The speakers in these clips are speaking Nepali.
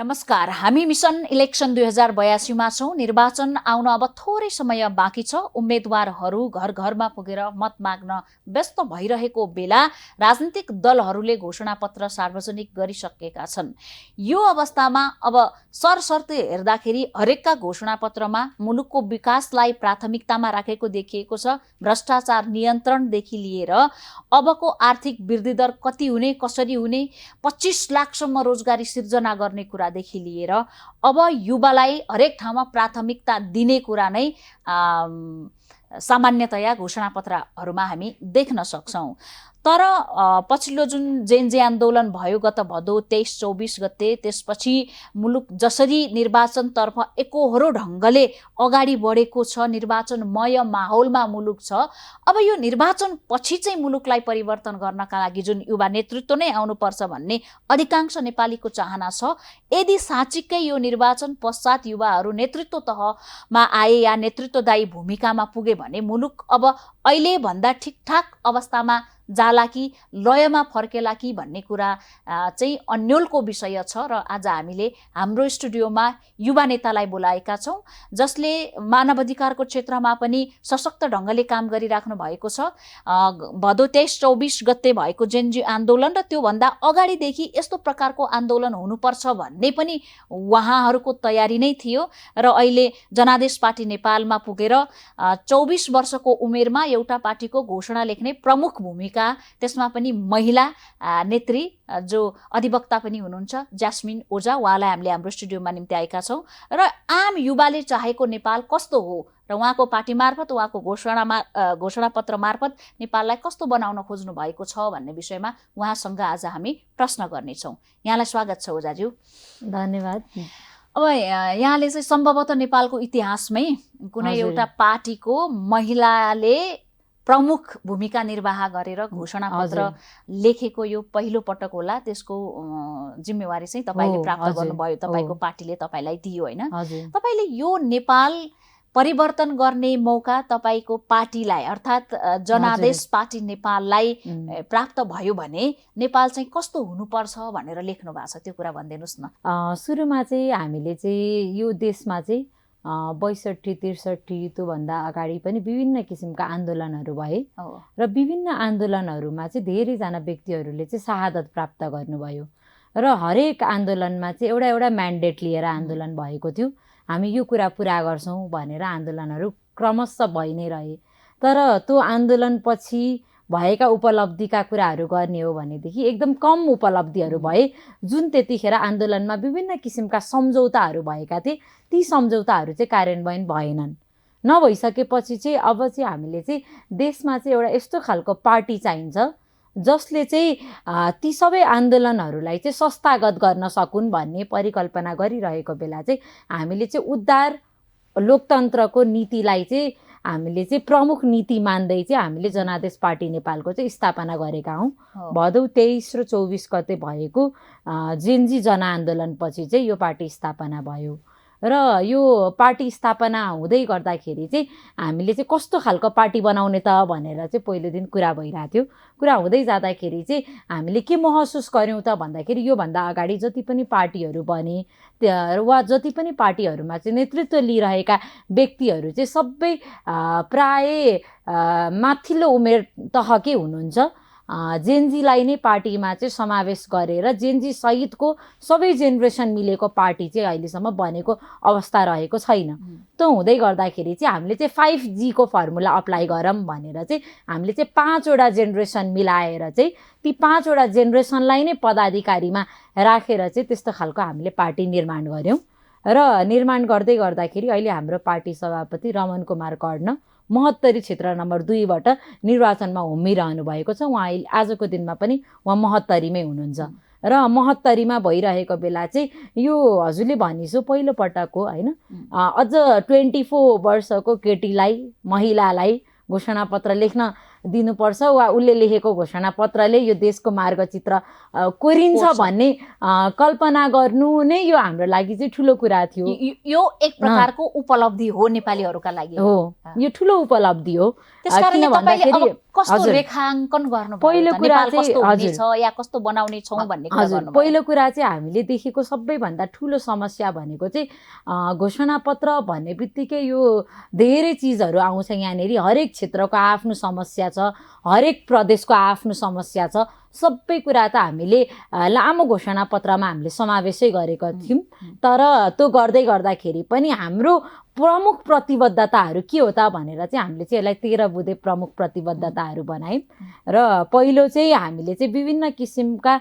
नमस्कार, हामी मिसन इलेक्सन 2082 मा छौं। निर्वाचन आउन अब थोरै समय बाँकी छ। उम्मेदवारहरू घर घरमा पुगेर मत माग्न व्यस्त भइरहेको बेला राजनीतिक दलहरूले घोषणापत्र सार्वजनिक गरिसकेका छन्। यो अवस्थामा अब सरसर्ती हेर्दाखेरि हरेकका घोषणापत्रमा मुलुकको विकासलाई प्राथमिकतामा राखेको देखिएको छ। भ्रष्टाचार नियन्त्रणदेखि लिएर अबको आर्थिक वृद्धि दर कति हुने, कसरी हुने, 25 लाखसम्म रोजगारी सिर्जना गर्ने कुरादेखि लिएर अब युवालाई हरेक ठाउँमा प्राथमिकता दिने कुरा नै सामान्यतया घोषणापत्रहरूमा हामी देख्न सक्छौं। तर पछिल्लो जुन जेनजी आन्दोलन भयो गत भदौ 23-24 गते, त्यसपछि मुलुक जसरी निर्वाचनतर्फ एकोहोरो ढङ्गले अगाडि बढेको छ, निर्वाचनमय माहौलमा मुलुक छ। अब यो निर्वाचन पछि चाहिँ मुलुकलाई परिवर्तन गर्नका लागि जुन युवा नेतृत्व नै आउनुपर्छ भन्ने अधिकांश नेपालीको चाहना छ। यदि साँच्चीकै यो निर्वाचन पश्चात युवाहरू नेतृत्व तहमा आए या नेतृत्वदायी भूमिकामा पुगे भने मुलुक अब अहिले भन्दा ठिकठाक अवस्थामा जाला कि लयमा फर्केला कि भन्ने कुरा चाहिँ अन्योलको विषय छ। र आज हामीले हाम्रो स्टुडियोमा युवा नेतालाई बोलाएका छौं, जसले मानव अधिकारको क्षेत्रमा पनि सशक्त ढङ्गले काम गरिराख्नु भएको छ। भदौ 23-24 गते भएको जेनजी आन्दोलन र त्योभन्दा अगाडिदेखि यस्तो प्रकारको आन्दोलन हुनुपर्छ भन्ने पनि उहाँहरूको तयारी नै थियो। र अहिले जनादेश पार्टी नेपालमा पुगेर 24 वर्षको उमेरमा एउटा पार्टीको घोषणा लेख्ने प्रमुख भूमिका, त्यसमा पनि महिला नेत्री जो अधिवक्ता पनि हुनुहुन्छ ज्यास्मिन ओझा, उहाँलाई हामीले हाम्रो स्टुडियोमा निम्ति आएका छौं। र आम युवाले चाहेको नेपाल कस्तो हो र उहाँको पार्टी मार्फत, उहाँको घोषणापत्र मार्फत नेपाललाई कस्तो बनाउन खोज्नु भएको छ भन्ने विषयमा उहाँसँग आज हामी प्रश्न गर्नेछौँ। यहाँलाई स्वागत छ ओझाज्यू। धन्यवाद। अब यहाँले चाहिँ सम्भवतः नेपालको इतिहासमै कुनै एउटा पार्टीको महिलाले प्रमुख भूमिका निर्वाह गरेर घोषणापत्र लेखेको यो पहिलो पटक होला। त्यसको जिम्मेवारी चाहिँ तपाईले प्राप्त गर्नुभयो, तपाईको पार्टीले तपाईलाई दियो हैन? तपाईले यो नेपाल परिवर्तन गर्ने मौका तपाईको पार्टीलाई अर्थात् जनादेश पार्टी नेपाललाई प्राप्त भयो भने नेपाल चाहिँ कस्तो हुनुपर्छ भनेर लेख्नु भएको छ, त्यो कुरा भनिदिनुस् न। सुरुमा चाहिँ हामीले चाहिँ यो देशमा चाहिँ 62-63 त्योभन्दा अगाडि पनि विभिन्न किसिमका आन्दोलनहरू भए र विभिन्न आन्दोलनहरूमा चाहिँ धेरैजना व्यक्तिहरूले चाहिँ शहादत प्राप्त गर्नुभयो र हरेक आन्दोलनमा चाहिँ एउटा म्यान्डेट लिएर आन्दोलन भएको थियो। हामी यो कुरा पुरा गर्छौँ भनेर आन्दोलनहरू क्रमशः भइ नै रहे। तर त्यो आन्दोलनपछि भएका उपलब्धिका कुराहरू गर्ने हो भनेदेखि एकदम कम उपलब्धिहरू भए। जुन त्यतिखेर आन्दोलनमा विभिन्न किसिमका सम्झौताहरू भएका थिए, ती सम्झौताहरू चाहिँ कार्यान्वयन भएनन्। नभइसकेपछि चाहिँ अब चाहिँ हामीले चाहिँ देशमा चाहिँ एउटा यस्तो खालको पार्टी चाहिन्छ जसले चाहिँ ती सबै आन्दोलनहरूलाई चाहिँ संस्थागत गर्न सकुन् भन्ने परिकल्पना गरिरहेको बेला चाहिँ हामीले चाहिँ उद्धार लोकतन्त्रको नीतिलाई चाहिँ हामीले चाहिँ प्रमुख नीति मान्दै चाहिँ हामीले जनादेश पार्टी नेपालको चाहिँ स्थापना गरेका हौँ। भदौ 23 र 24 गते भएको जेनजी जनआन्दोलनपछि चाहिँ यो पार्टी स्थापना भयो। र यो पार्टी स्थापना हुँदै गर्दाखेरि चाहिँ हामीले चाहिँ कस्तो खालको पार्टी बनाउने त भनेर चाहिँ पहिलो दिन कुरा भइरहेको थियो। कुरा हुँदै जाँदाखेरि चाहिँ हामीले के महसुस गर्यौँ त भन्दाखेरि योभन्दा अगाडि जति पनि पार्टीहरू बने वा जति पनि पार्टीहरूमा चाहिँ नेतृत्व लिइरहेका व्यक्तिहरू चाहिँ सबै प्राय माथिल्लो उमेर तहकै हुनुहुन्छ। जेनजीलाई नै पार्टीमा चाहिँ समावेश गरेर जेनजी सहितको सबै जेनेरेसन मिलेको पार्टी चाहिँ अहिलेसम्म बनेको अवस्था रहेको छैन। त्यो हुँदै गर्दाखेरि चाहिँ हामीले चाहिँ 5G को फर्मुला अप्लाई गरौँ भनेर चाहिँ हामीले चाहिँ 5वटा जेनेरेसन मिलाएर चाहिँ ती 5वटा जेनेरेसनलाई नै पदाधिकारीमा राखेर चाहिँ त्यस्तो खालको हामीले पार्टी निर्माण गऱ्यौँ। र निर्माण गर्दै गर्दाखेरि अहिले हाम्रो पार्टी सभापति रमन कुमार कर्ण महोत्तरी क्षेत्र नम्बर 2बाट निर्वाचनमा उम्मिरहनु भएको छ। उहाँ आजको दिनमा पनि उहाँ महोत्तरीमै हुनुहुन्छ र महोत्तरीमा भइरहेको बेला चाहिँ यो हजुरले भनिसो पहिलो पटक हो हैन? अझ 24 वर्षको केटीलाई, महिलालाई घोषणापत्र लेख्न दिनुपर्छ वा उसले लेखेको घोषणापत्रले यो देशको मार्गचित्र कोरिन्छ भन्ने कल्पना गर्नु नै यो हाम्रो लागि चाहिँ ठुलो कुरा थियो। यो एक प्रकारको उपलब्धि हो नेपालीहरूका लागि। हो, यो ठुलो उपलब्धि हो। त्यसकारणले तपाईले कस्तो हजुर। रेखाङ्कन गर्नु पहिलो कुरा नेपाल चाहिँ कस्तो हुने हजुर। छ या कस्तो बनाउने छौं भन्ने कुरा हजुर, गर्नु पहिलो कुरा चाहिँ हामीले देखेको सबैभन्दा ठुलो समस्या भनेको चाहिँ घोषणापत्र भन्ने बित्तिकै यो धेरै चिजहरू आउँछ यहाँनिर। हरेक क्षेत्रको आफ्नो समस्या छ, हरेक प्रदेशको आफ्नो समस्या छ। सबै कुरा त हामीले लामो घोषणापत्रमा हामीले समावेशै गरेका थियौँ। तर त्यो गर्दै गर्दाखेरि पनि हाम्रो प्रमुख प्रतिबद्धताहरू के हो त भनेर चाहिँ हामीले चाहिँ यसलाई 13 बुँदे प्रमुख प्रतिबद्धताहरू बनायौँ। र पहिलो चाहिँ हामीले चाहिँ विभिन्न किसिमका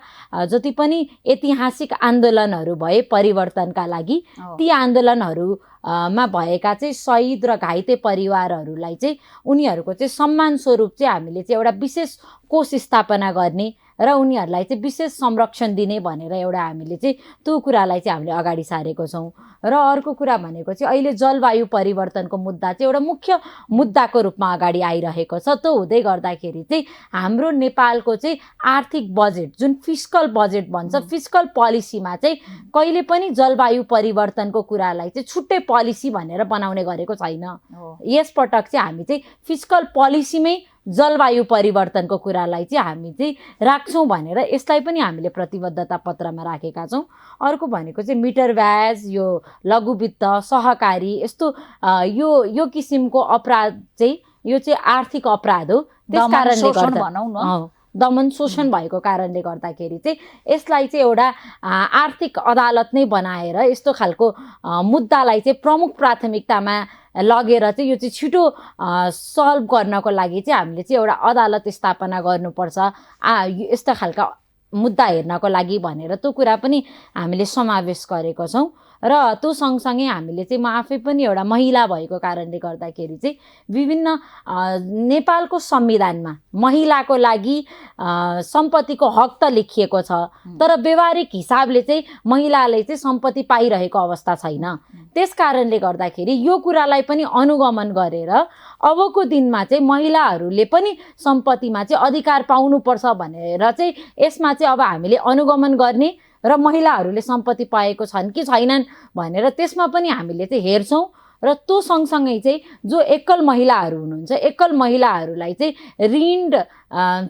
जति पनि ऐतिहासिक आन्दोलनहरू भए परिवर्तनका लागि, ती आन्दोलनहरू मा भएका चाहिँ शहीद र घाइते परिवारहरूलाई चाहिँ उनीहरूको चाहिँ सम्मान स्वरूप चाहिँ हामीले चाहिँ एउटा विशेष कोष स्थापना गर्ने र उनीहरूलाई चाहिँ विशेष संरक्षण दिने भनेर एउटा हामीले चाहिँ त्यो कुरालाई चाहिँ हामीले अगाडि सारेको छौँ। र अर्को कुरा भनेको चाहिँ अहिले जलवायु परिवर्तनको मुद्दा चाहिँ एउटा मुख्य मुद्दाको रूपमा अगाडि आइरहेको छ। त्यो हुँदै गर्दाखेरि चाहिँ हाम्रो नेपालको चाहिँ आर्थिक बजेट जुन फिस्कल बजेट भन्छ, फिस्कल पोलिसीमा चाहिँ कहिले पनि जलवायु परिवर्तनको कुरालाई चाहिँ छुट्टै पोलिसी भनेर बनाउने गरेको छैन। यसपटक चाहिँ हामी चाहिँ फिस्कल पोलिसीमै जलवायु परिवर्तनको कुरालाई चाहिँ हामी चाहिँ राख्छौँ भनेर यसलाई पनि हामीले प्रतिबद्धता पत्रमा राखेका छौँ। अर्को भनेको चाहिँ मिटर ब्याज, यो लघु वित्त, सहकारी, यस्तो यो किसिमको अपराध चाहिँ यो चाहिँ आर्थिक अपराध हो। त्यस कारणले गर्दा दमन शोषण भएको कारणले गर्दाखेरि चाहिँ यसलाई चाहिँ एउटा आर्थिक अदालत नै बनाएर यस्तो खालको मुद्दालाई चाहिँ प्रमुख प्राथमिकतामा लगेर चाहिँ यो चाहिँ छिटो सल्भ गर्नको लागि चाहिँ हामीले चाहिँ एउटा अदालत स्थापना गर्नुपर्छ यस्ता खालका मुद्दा हेर्नको लागि भनेर त्यो कुरा पनि हामीले समावेश गरेको छौँ। र त्यो सँगसँगै हामीले चाहिँ म आफै पनि एउटा महिला भएको कारणले गर्दाखेरि चाहिँ विभिन्न नेपालको संविधानमा महिलाको लागि सम्पत्तिको हक त लेखिएको छ, तर व्यवहारिक हिसाबले चाहिँ महिलाले चाहिँ सम्पत्ति पाइरहेको अवस्था छैन। त्यस कारणले गर्दाखेरि यो कुरालाई पनि अनुगमन गरेर अबको दिनमा चाहिँ महिलाहरूले पनि सम्पत्तिमा चाहिँ अधिकार पाउनुपर्छ भनेर चाहिँ यसमा चाहिँ अब हामीले अनुगमन गर्ने र महिलाहरूले सम्पत्ति पाएको छन् कि छैनन् भनेर त्यसमा पनि हामीले चाहिँ हेर्छौँ। र त्यो सँगसँगै चाहिँ जो एकल महिलाहरू हुनुहुन्छ, एकल महिलाहरूलाई चाहिँ ऋण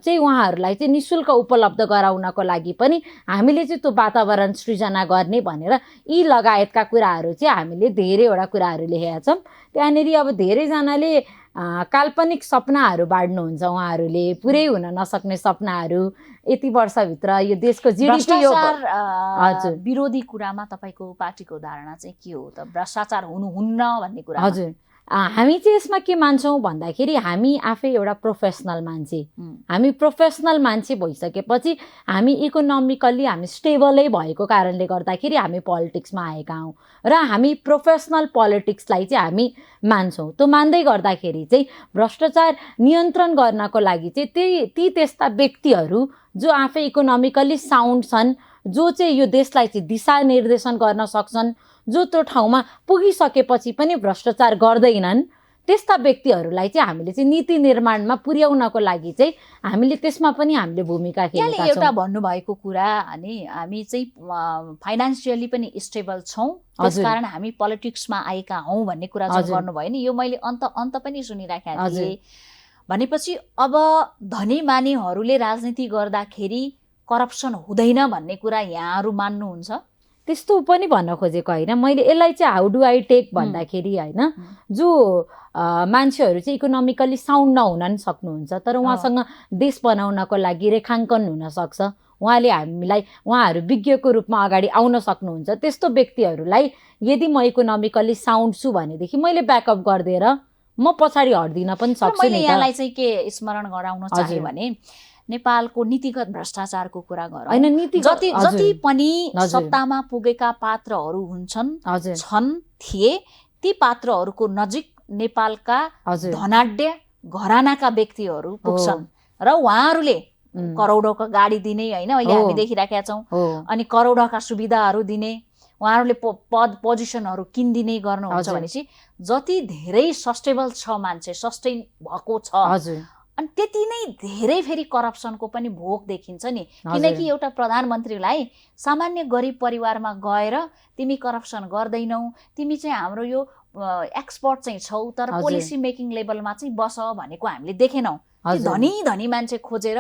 चाहिँ उहाँहरूलाई चाहिँ निःशुल्क उपलब्ध गराउनको लागि पनि हामीले चाहिँ त्यो वातावरण सृजना गर्ने भनेर यी लगायतका कुराहरू चाहिँ हामीले धेरैवटा कुराहरू लेखेका छौँ। त्यहाँनिर अब धेरैजनाले काल्पनिक सपनाहरू बाँड्नुहुन्छ, उहाँहरूले पुरै हुन नसक्ने सपनाहरू। यति वर्षभित्र यो देशको जिडिपी हजुर विरोधी कुरामा तपाईँको पार्टीको धारणा चाहिँ के हो त? भ्रष्टाचार हुनुहुन्न भन्ने कुरा। हजुर, हामी चाहिँ यसमा के मान्छौँ भन्दाखेरि हामी आफै एउटा प्रोफेसनल मान्छे, हामी प्रोफेसनल मान्छे भइसकेपछि हामी इकोनोमिकल्ली हामी स्टेबलै भएको कारणले गर्दाखेरि हामी पोलिटिक्समा आएका हौँ र हामी प्रोफेसनल पोलिटिक्सलाई चाहिँ हामी मान्छौँ। त्यो मान्दै गर्दाखेरि चाहिँ भ्रष्टाचार नियन्त्रण गर्नको लागि चाहिँ त्यस्ता व्यक्तिहरू जो आफै इकोनोमिकल्ली साउन्ड छन्, जो चाहिँ यो देशलाई चाहिँ दिशा निर्देशन गर्न सक्छन्, जो त्यो ठाउँमा पुगिसकेपछि पनि भ्रष्टाचार गर्दैनन्, त्यस्ता व्यक्तिहरूलाई चाहिँ हामीले चाहिँ नीति निर्माणमा पुर्याउनको लागि चाहिँ हामीले त्यसमा पनि हामीले भूमिका खेलेका छौँ। एउटा भन्नुभएको कुरा अनि हामी चाहिँ फाइनान्सियली पनि स्टेबल छौँ, त्यसकारण हामी पोलिटिक्समा आएका हौँ भन्ने कुरा चाहिँ गर्नुभयो नि। यो मैले अन्त पनि सुनिराखेको थिएँ। भनेपछि अब धनी मानीहरूले राजनीति गर्दाखेरि करप्सन हुँदैन भन्ने कुरा यहाँहरू मान्नुहुन्छ? त्यस्तो पनि भन्न खोजेको होइन मैले। यसलाई चाहिँ हाउ डु आई टेक भन्दाखेरि होइन, जो मान्छेहरू चाहिँ इकोनोमिकल्ली साउन्ड नहुन नि सक्नुहुन्छ, तर उहाँसँग देश बनाउनको लागि रेखाङ्कन हुनसक्छ, उहाँले हामीलाई उहाँहरू विज्ञको रूपमा अगाडि आउन सक्नुहुन्छ। त्यस्तो व्यक्तिहरूलाई यदि म इकोनोमिकल्ली साउन्ड छु भनेदेखि मैले ब्याकअप गरिदिएर म पछाडि हट्दिन पनि सक्छु नि। यहाँलाई चाहिँ के स्मरण गराउन चाहे भने नेपालको नीतिगत भ्रष्टाचारको कुरा गरौँ हैन। जति पनि सत्तामा पुगेका पात्रहरू हुन्छन् छन् थिए, ती पात्रहरूको नजिक नेपालका धनाढ्य घरानाका व्यक्तिहरू पुग्छन् र उहाँहरूले करोडौँका गाडी दिने होइन, अहिले हामी देखिराखेका छौँ, अनि करोडौँका सुविधाहरू दिने, उहाँहरूले पद पोजिसनहरू किनिदिने गर्नुहुन्छ भनेपछि जति धेरै सस्टेबल छ मान्छे, सस्टेन भएको छ, अनि त्यति नै धेरै फेरि करप्सनको पनि भोग देखिन्छ नि। किनकि एउटा प्रधानमन्त्रीलाई सामान्य गरिब परिवारमा गएर तिमी करप्सन गर्दैनौ, तिमी चाहिँ हाम्रो यो एक्सपर्ट चाहिँ छौ, तर पोलिसी मेकिङ लेभलमा चाहिँ बस भनेको हामीले देखेनौँ। ती धनी धनी मान्छे खोजेर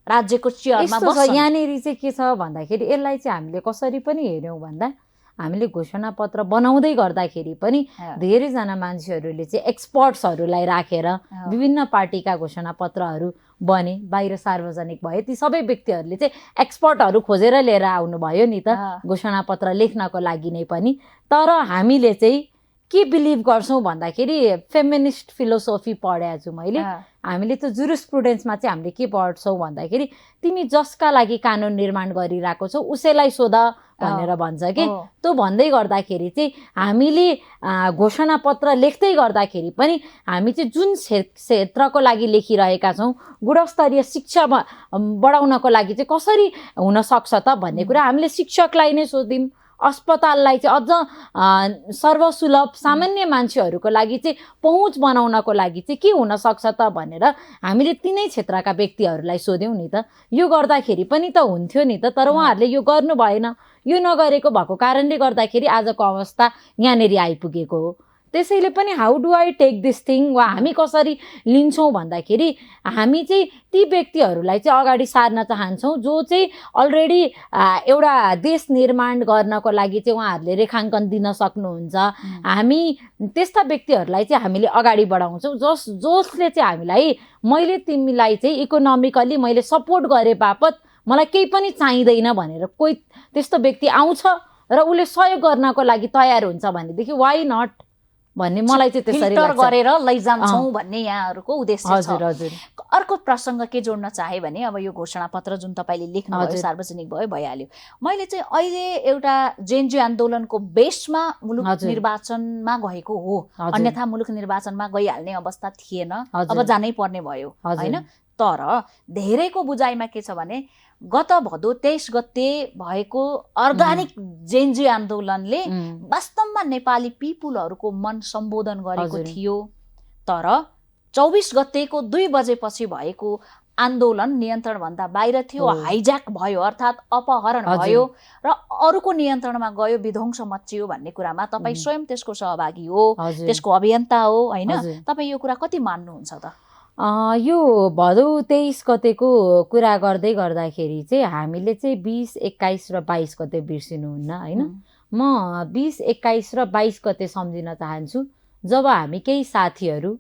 राज्यको चेयरमा यस्तो छ बस्छन्। यहाँनिर चाहिँ के छ भन्दाखेरि यसलाई चाहिँ हामीले कसरी पनि हेर्यौँ भन्दा हामीले घोषणापत्र बनाउँदै गर्दाखेरि पनि धेरैजना मान्छेहरूले चाहिँ एक्सपर्ट्सहरूलाई राखेर विभिन्न पार्टीका घोषणापत्रहरू बने, बाहिर सार्वजनिक भए। ती सबै व्यक्तिहरूले चाहिँ एक्सपर्टहरू खोजेर लिएर आउनुभयो नि त घोषणापत्र लेख्नको लागि नै पनि। तर हामीले चाहिँ के बिलिभ गर्छौँ भन्दाखेरि फेमिनिस्ट फिलोसोफी पढेको छु मैले। हामीले त जुरिस्प्रुडेन्समा चाहिँ हामीले के पढ्छौँ भन्दाखेरि तिमी जसका लागि कानुन निर्माण गरिरहेको छौ उसैलाई सोध भनेर भन्छ कि। त्यो भन्दै गर्दाखेरि चाहिँ हामीले घोषणापत्र लेख्दै गर्दाखेरि पनि हामी चाहिँ जुन क्षेत्रको लागि लेखिरहेका छौँ, गुणस्तरीय शिक्षा बढाउनको लागि चाहिँ कसरी हुनसक्छ त भन्ने कुरा हामीले शिक्षकलाई नै सोध्यौँ, अस्पताललाई चाहिँ अझ सर्वसुलभ सामान्य मान्छेहरूको लागि चाहिँ पहुँच बनाउनको लागि चाहिँ के हुनसक्छ त भनेर हामीले तिनै क्षेत्रका व्यक्तिहरूलाई सोध्यौँ नि त। यो गर्दाखेरि पनि त हुन्थ्यो नि त, तर उहाँहरूले यो गर्नु भएन। यो नगरेको भएको कारणले गर्दाखेरि आजको अवस्था यहाँनिर आइपुगेको हो। त्यसैले पनि how do I take this thing, वा हामी कसरी लिन्छौँ भन्दाखेरि हामी चाहिँ ती व्यक्तिहरूलाई चाहिँ अगाडि सार्न चाहन्छौँ जो चाहिँ अलरेडी एउटा देश निर्माण गर्नको लागि चाहिँ उहाँहरूले रेखाङ्कन दिन सक्नुहुन्छ। हामी त्यस्ता व्यक्तिहरूलाई चाहिँ हामीले अगाडि बढाउँछौँ जसले चाहिँ हामीलाई, मैले तिमीलाई चाहिँ इकोनोमिकली मैले सपोर्ट गरे बापत मलाई केही पनि चाहिँदैन भनेर कोही त्यस्तो व्यक्ति आउँछ र उसले सहयोग गर्नको लागि तयार हुन्छ भनेदेखि वाइ नट भन्ने मलाई चाहिँ त्यसरी लाग्छ। फिल्टर गरेर लैजान्छौँ भन्ने यहाँहरूको उद्देश्य छ। हजुर हजुर। अर्को प्रसङ्ग के जोड्न चाहे भने अब यो घोषणापत्र जुन तपाईँले लेख्नुभयो सार्वजनिक भयो भइहाल्यो। मैले चाहिँ अहिले एउटा जेएनजी आन्दोलनको बेसमा मुलुक निर्वाचनमा गएको हो, अन्यथा मुलुक निर्वाचनमा गइहाल्ने अवस्था थिएन, अब जानै पर्ने भयो होइन। तर धेरैको बुझाइमा के छ भने गत भदौ 23 गते भएको अर्गानिक जेएनजी आन्दोलनले वास्तवमा नेपाली पिपुलहरूको मन सम्बोधन गरेको थियो। तर 24 गतेको 2 बजेपछि भएको आन्दोलन नियन्त्रणभन्दा बाहिर थियो, हाइज्याक भयो, अर्थात् अपहरण भयो र अरूको नियन्त्रणमा गयो, विध्वंस मच्चियो भन्ने कुरामा तपाईँ स्वयं त्यसको सहभागी हो, त्यसको अभियन्ता हो होइन। तपाईँ यो कुरा कति मान्नुहुन्छ त? यो भदौ 23 गतेको कुरा गर्दै गर्दाखेरि चाहिँ हामीले चाहिँ 20, 21 र 22 गते बिर्सिनुहुन्न होइन। म 20, 21 र 22 गते सम्झिन चाहन्छु जब हामी केही साथीहरू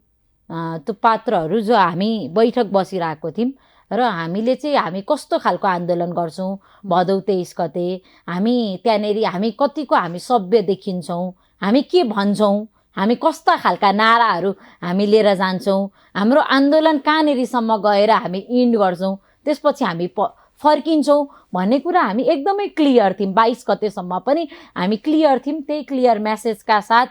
त्यो पात्रहरू जो हामी बैठक बसिरहेको थियौँ र हामीले चाहिँ हामी कस्तो खालको आन्दोलन गर्छौँ भदौ 23 गते, हामी त्यहाँनिर हामी कतिको हामी सभ्य देखिन्छौँ, हामी के भन्छौँ, हामी कस्ता खालका नाराहरू हामी लिएर जान्छौँ, हाम्रो आन्दोलन कहाँनिरसम्म गएर हामी इन्ड गर्छौँ, त्यसपछि हामी फर्किन्छौँ भन्ने कुरा हामी एकदमै क्लियर थियौँ। 22 गतेसम्म पनि हामी क्लियर थियौँ। त्यही क्लियर मेसेजका साथ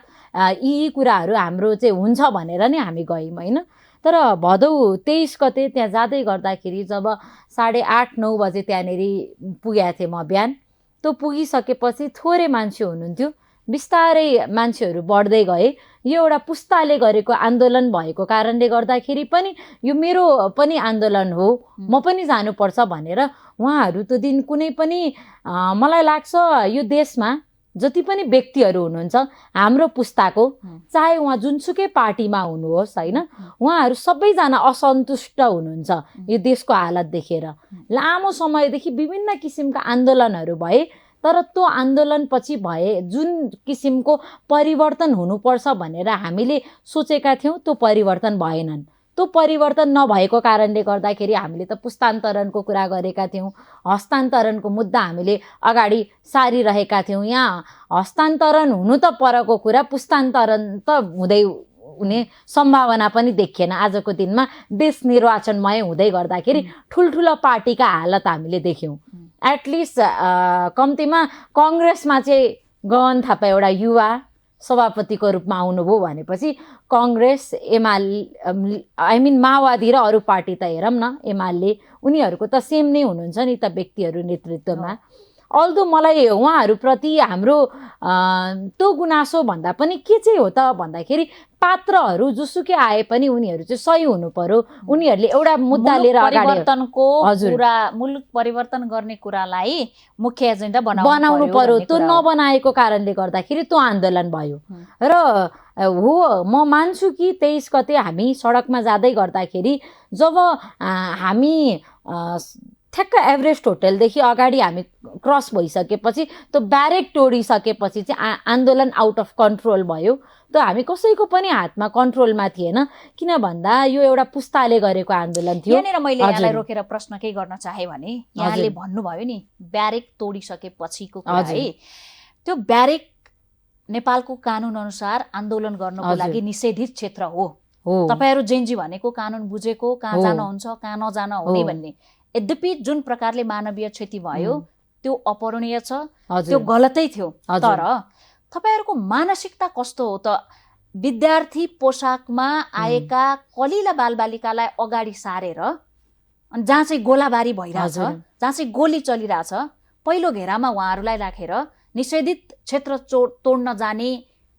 यी कुराहरू हाम्रो चाहिँ हुन्छ भनेर नै हामी गयौँ होइन। तर भदौ 23 गते त्यहाँ जाँदै गर्दाखेरि जब 8:30-9 बजे त्यहाँनिर पुगेको थिएँ म बिहान। त्यो पुगिसकेपछि थोरै मान्छे हुनुहुन्थ्यो, बिस्तारै मान्छेहरू बढ्दै गए। यो एउटा पुस्ताले गरेको आन्दोलन भएको कारणले गर्दाखेरि पनि यो मेरो पनि आन्दोलन हो, म पनि जानुपर्छ भनेर उहाँहरू त्यो दिन कुनै पनि मलाई लाग्छ यो देशमा जति पनि व्यक्तिहरू हुनुहुन्छ हाम्रो पुस्ताको, चाहे उहाँ जुनसुकै पार्टीमा हुनुहोस् होइन, उहाँहरू सबैजना असन्तुष्ट हुनुहुन्छ यो देशको हालत देखेर। लामो समयदेखि विभिन्न किसिमका आन्दोलनहरू भए, तर त्यो आन्दोलनपछि भए जुन किसिमको परिवर्तन हुनुपर्छ भनेर हामीले सोचेका थियौँ त्यो परिवर्तन भएनन्। त्यो परिवर्तन नभएको कारणले गर्दाखेरि हामीले त पुस्तान्तरणको कुरा गरेका थियौँ, हस्तान्तरणको मुद्दा हामीले अगाडि सारिरहेका थियौँ। यहाँ हस्तान्तरण हुनु त परको कुरा, पुस्तान्तरण त हुँदै हुने सम्भावना पनि देखिएन। आजको दिनमा देश निर्वाचनमय हुँदै गर्दाखेरि ठुल्ठुलो पार्टीका हालत हामीले देख्यौँ। एटलिस्ट कम्तीमा कङ्ग्रेसमा चाहिँ गगन थापा एउटा युवा सभापतिको रूपमा आउनुभयो भनेपछि कङ्ग्रेस, एमाले, माओवादी र अरू पार्टी त हेरौँ न, एमाले, उनीहरूको त सेम नै हुनुहुन्छ नि त व्यक्तिहरू नेतृत्वमा। अल्दो मलाई उहाँहरूप्रति हाम्रो त्यो गुनासो भन्दा पनि के चाहिँ हो त भन्दाखेरि पात्रहरू जुसुकै आए पनि उनीहरू चाहिँ सही हुनु पर्यो। उनीहरूले एउटा मुद्दा लिएर परिवर्तनको कुरा, मुलुक परिवर्तन गर्ने कुरालाई मुख्य एजेन्डा बनाउनु पर्यो। त्यो नबनाएको कारणले गर्दाखेरि त्यो आन्दोलन भयो। र हो, म मान्छु कि 23 गते हामी सडकमा जाँदै गर्दाखेरि जब हामी ठ्याक्क एभरेस्ट होटलदेखि अगाडि हामी क्रस भइसकेपछि त्यो ब्यारेक तोडिसकेपछि चाहिँ आन्दोलन आउट अफ कन्ट्रोल भयो। त्यो हामी कसैको पनि हातमा कन्ट्रोलमा थिएन, किन भन्दा यो एउटा पुस्ताले गरेको आन्दोलन थियो। यहाँनिर मैले यहाँलाई रोकेर प्रश्न के गर्न चाहे भने यहाँले भन्नुभयो नि ब्यारेक तोडिसकेपछिको कुरा है, त्यो ब्यारेक नेपालको कानुन अनुसार आन्दोलन गर्नको लागि निषेधित क्षेत्र हो। तपाईहरु जेन्जी भनेको कानुन बुझेको, कहाँ जानुहुन्छ कहाँ नजान हुने भन्ने। यद्यपि जुन प्रकारले मानवीय क्षति भयो त्यो अपरणीय छ, त्यो गलतै थियो। तर तपाईहरुको मानसिकता कस्तो हो त? विद्यार्थी पोशाकमा आएका कलिला बालबालिकालाई अगाडि सारेर जहाँ चाहिँ गोलाबारी भइरहेछ, जहाँ चाहिँ गोली चलिरहेछ, पहिलो घेरामा उहाँहरूलाई राखेर निषेधित क्षेत्र तोड्न जाने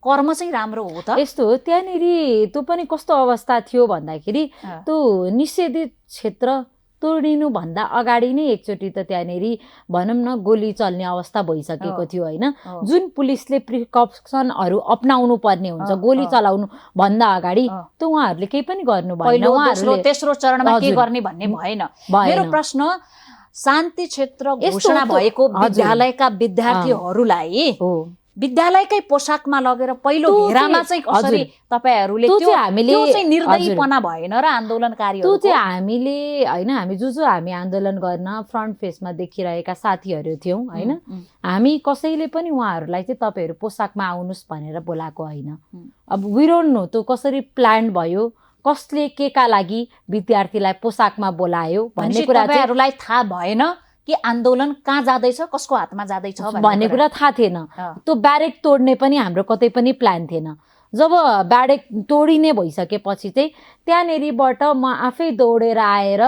कर्म चाहिँ राम्रो हो त? यस्तो हो, त्यहाँनिर त्यो पनि कस्तो अवस्था थियो भन्दाखेरि त्यो निषेधित क्षेत्र तोडिनु भन्दा अगाडि नै एकचोटि त त्यहाँनिर भनौँ न गोली चल्ने अवस्था भइसकेको थियो होइन। जुन पुलिसले प्रिकप्सनहरू अपनाउनु पर्ने हुन्छ गोली चलाउनु भन्दा अगाडि त उहाँहरूले केही पनि गर्नु भएन। उहाँहरूले तेस्रो चरणमा के गर्ने भन्ने भएन। मेरो प्रश्न, शान्ति क्षेत्र घोषणा भएको विद्यालयका विद्यार्थीहरूलाई विद्यालयकै पोशाकमा लगेर पहिलो घेरामा चाहिँ कसरी तपाईहरुले त्यो चाहिँ निर्दयीपना भएन र आन्दोलनकारीहरुको? त्यो चाहिँ हामीले हैन, हामी जो हामी आन्दोलन गर्न फ्रन्ट फेसमा देखिरहेका साथीहरु थियौं हैन, हामी कसैले पनि उहाँहरुलाई चाहिँ तपाईहरु पोशाकमा आउनुस् भनेर बोलाएको हैन। अब वी डोन्ट नो त्यो कसरी प्लान भयो, कसले केका लागि विद्यार्थीलाई पोशाकमा बोलायो भन्ने कुरा तपाईहरुलाई थाहा भएन कि आन्दोलन कहाँ जाँदैछ, कसको हातमा जाँदैछ भन्ने कुरा थाहा थिएन। त्यो ब्यारेक तोड्ने पनि हाम्रो कतै पनि प्लान थिएन। जब ब्यारेक तोडिने भइसकेपछि चाहिँ त्यहाँनेरिबाट म आफै दौडेर आएर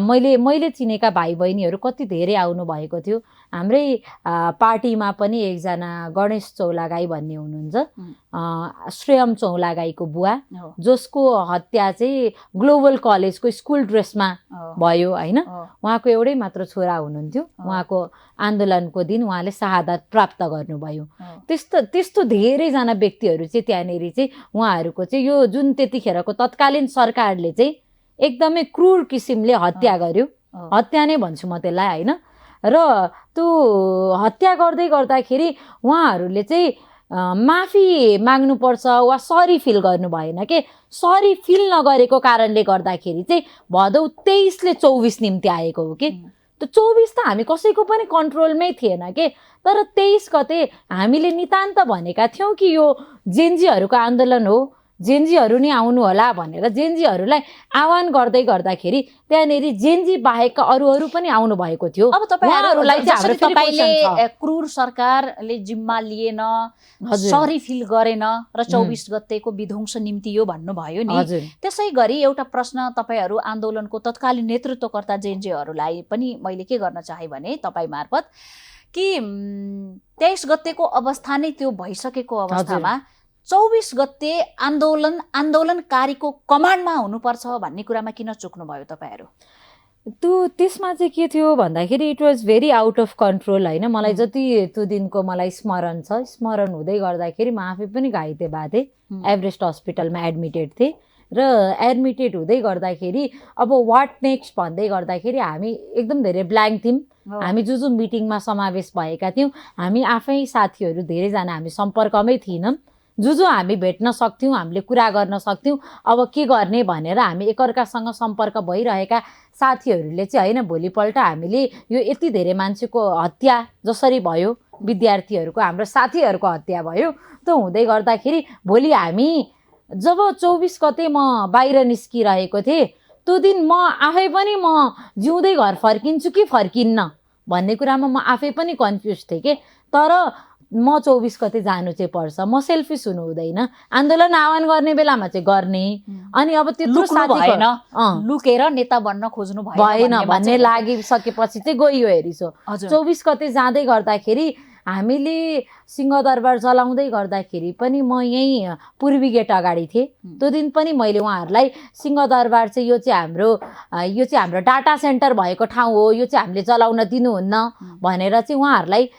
मैले चिनेका भाइ बहिनीहरू कति धेरै आउनु भएको थियो। हाम्रै पार्टीमा पनि एकजना गणेश चौलागाई भन्ने हुनुहुन्छ, श्रेयम चौलागाईको बुवा, जसको हत्या चाहिँ ग्लोबल कलेजको स्कुल ड्रेसमा भयो होइन। उहाँको एउटै मात्र छोरा हुनुहुन्थ्यो। उहाँको आन्दोलनको दिन उहाँले शहादत प्राप्त गर्नुभयो। त्यस्तो धेरैजना व्यक्तिहरू चाहिँ त्यहाँनिर चाहिँ उहाँहरूको चाहिँ यो जुन त्यतिखेरको तत्कालीन सरकारले चाहिँ एकदमै क्रूर किसिमले हत्या गर्यो, हत्या नै भन्छु म त्यसलाई होइन। र त्यो हत्या गर्दै गर्दाखेरि उहाँहरूले चाहिँ माफी माग्नुपर्छ वा सरी फिल गर्नु भएन के। सरी फिल नगरेको कारणले गर्दाखेरि चाहिँ भदौ 23ले 24 निम्ति आएको हो कि। त्यो 24 त हामी कसैको पनि कन्ट्रोलमै थिएन के। तर 23 गते हामीले नितान्त भनेका थियौँ कि यो जेन्जीहरूको आन्दोलन हो, जेन्जीहरू नि आउनु होला भनेर जेन्जीहरूलाई आह्वान गर्दै गर्दाखेरि त्यहाँनिर जेन्जी बाहेकका अरूहरू पनि आउनु भएको थियो। अब तपाईले क्रूर सरकारले जिम्मा लिएन, सरी फिल गरेन र 24 गतेको विध्वंस निम्ति यो भन्नुभयो नि। त्यसै गरी एउटा प्रश्न तपाईहरु आन्दोलनको तत्कालीन नेतृत्वकर्ता जेन्जीहरूलाई पनि मैले के गर्न चाहे भने तपाई मार्फत कि 23 गतेको अवस्था नै त्यो भइसकेको अवस्थामा 24 गते आन्दोलनकारीको कमान्डमा हुनुपर्छ भन्ने कुरामा किन चुक्नु भयो तपाईहरु? त्यसमा चाहिँ के थियो भन्दाखेरि it was very out of control होइन। मलाई जति त्यो दिनको मलाई स्मरण छ, स्मरण हुँदै गर्दाखेरि म आफै पनि घाइते भएको थिएँ, एभरेस्ट हस्पिटलमा एडमिटेड थिएँ। र एडमिटेड हुँदै गर्दाखेरि अब वाट नेक्स्ट भन्दै गर्दाखेरि हामी एकदम धेरै ब्ल्याङ्क थियौँ। हामी जो मिटिङमा समावेश भएका थियौँ, हामी आफै साथीहरू धेरैजना हामी सम्पर्कमै थिएनौँ। जो हामी भेट्न सक्थ्यौँ, हामीले कुरा गर्न सक्थ्यौँ, अब के गर्ने भनेर हामी एकअर्कासँग सम्पर्क भइरहेका साथीहरूले चाहिँ होइन, भोलिपल्ट हामीले यो यति धेरै मान्छेको हत्या जसरी भयो, विद्यार्थीहरूको हाम्रो साथीहरूको हत्या भयो, त्यो हुँदै गर्दाखेरि भोलि हामी जब 24 गते म बाहिर निस्किरहेको थिएँ, त्यो दिन म आफै पनि म जिउँदै घर फर्किन्छु कि फर्किन्न भन्ने कुरामा म आफै पनि कन्फ्युज थिएँ कि। तर म 24 गते जानु चाहिँ पर्छ, म सेल्फिस हुनु हुँदैन, आन्दोलन आह्वान गर्ने बेलामा चाहिँ गर्ने। अनि अब त्यत्रो भएन लुकेर नेता बन्न खोज्नु भएन भन्ने लागिसकेपछि चाहिँ गइयो हेरिसो। 24 गते जाँदै गर्दाखेरि हामीले सिंहदरबार जलाउँदै गर्दाखेरि पनि म यहीँ पूर्वी गेट अगाडि थिएँ। त्यो दिन पनि मैले उहाँहरूलाई सिंहदरबार चाहिँ यो चाहिँ हाम्रो डाटा सेन्टर भएको ठाउँ हो, यो चाहिँ हामीले जलाउन दिनुहुन्न भनेर चाहिँ उहाँहरूलाई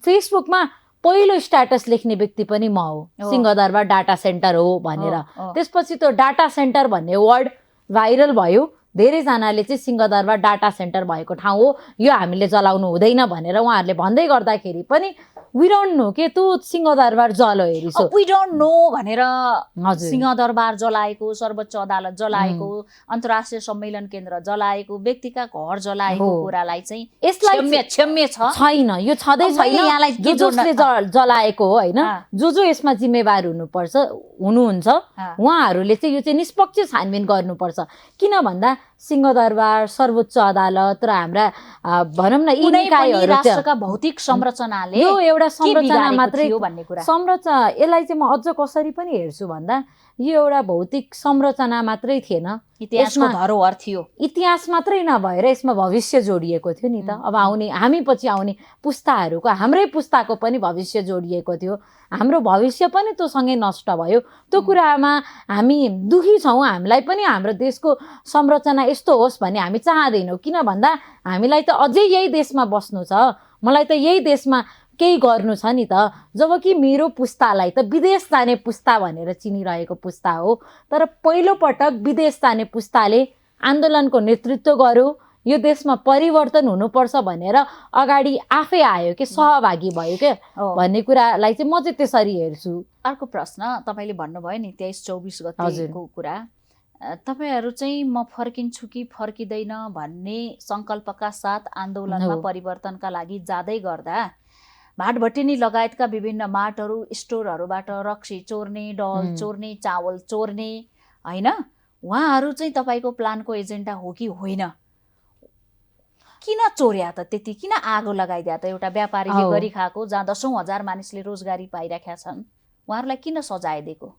फेसबुकमा पहिलो स्ट्याटस लेख्ने व्यक्ति पनि म हो, सिंहदरबार डाटा सेन्टर हो भनेर। त्यसपछि त्यो डाटा सेन्टर भन्ने वर्ड भाइरल भयो, धेरैजनाले चाहिँ सिंहदरबार डाटा सेन्टर भएको ठाउँ हो, यो हामीले जलाउनु हुँदैन भनेर उहाँहरूले भन्दै गर्दाखेरि पनि वी डोन्ट नो के त्यो सिंहदरबार जलो हेरिसो। वी डोन्ट नो भनेर सिंहदरबार जलाएको, सर्वोच्च अदालत जलाएको, अन्तर्राष्ट्रिय सम्मेलन केन्द्र जलाएको, व्यक्तिका घर जलाएको कुरालाई चाहिँ यसलाई क्षम्य छैन, यो छँदै छैन। यहाँलाई जसले जलाएको हो हैन, जो यसमा जिम्मेवार हुनुहुन्छ उहाँहरूले चाहिँ यो चाहिँ निष्पक्ष छानबिन गर्नुपर्छ। किन भन्दा सिंहदरबार, सर्वोच्च अदालत र हाम्रा भनौँ न यी निकायहरू राष्ट्रका भौतिक संरचनाले यो एउटा संरचना मात्रै हो भन्ने कुरा। संरचना यसलाई चाहिँ म अझ कसरी पनि हेर्छु भन्दा यो एउटा भौतिक संरचना मात्रै थिएन, इतिहासको धरोहर थियो। इतिहास मात्रै नभएर यसमा भविष्य जोडिएको थियो नि त। अब हामी पछि आउने पुस्ताहरूको, हाम्रै पुस्ताको पनि भविष्य जोडिएको थियो। हाम्रो भविष्य पनि त्योसँगै नष्ट भयो। त्यो कुरामा हामी दुखी छौँ। हामीलाई पनि हाम्रो देशको संरचना यस्तो होस् भन्ने हामी चाहँदैनौँ। किन भन्दा हामीलाई त अझै यही देशमा बस्नु छ, मलाई त यही देशमा केही गर्नु छ नि त। जबकि मेरो पुस्तालाई त विदेश जाने पुस्ता भनेर चिनिरहेको पुस्ता हो, तर पहिलोपटक विदेश जाने पुस्ताले आन्दोलनको नेतृत्व गर्यो, यो देशमा परिवर्तन हुनुपर्छ भनेर अगाडि आफै आयो कि सहभागी भयो के भन्ने कुरालाई चाहिँ म चाहिँ त्यसरी हेर्छु। अर्को प्रश्न तपाईँले भन्नुभयो नि 23-24 गतेको कुरा, तपाईहरू चाहिँ म फर्किन्छु कि फर्किँदैन भन्ने सङ्कल्पका साथ आन्दोलनमा परिवर्तनका लागि जाँदै गर्दा भाटभटिनी लगायतका विभिन्न माटहरू, स्टोरहरूबाट रक्सी चोर्ने, डल चोर्ने, चावल चोर्ने होइन, उहाँहरू चाहिँ तपाईँको प्लानको एजेन्डा हो कि होइन? किन चोर्या त? त्यति किन आगो लगाइदिया त? एउटा व्यापारीले गरी खाएको, जहाँ 10,000 मानिसले रोजगारी पाइराखेका छन्, उहाँहरूलाई किन सजाय दिएको?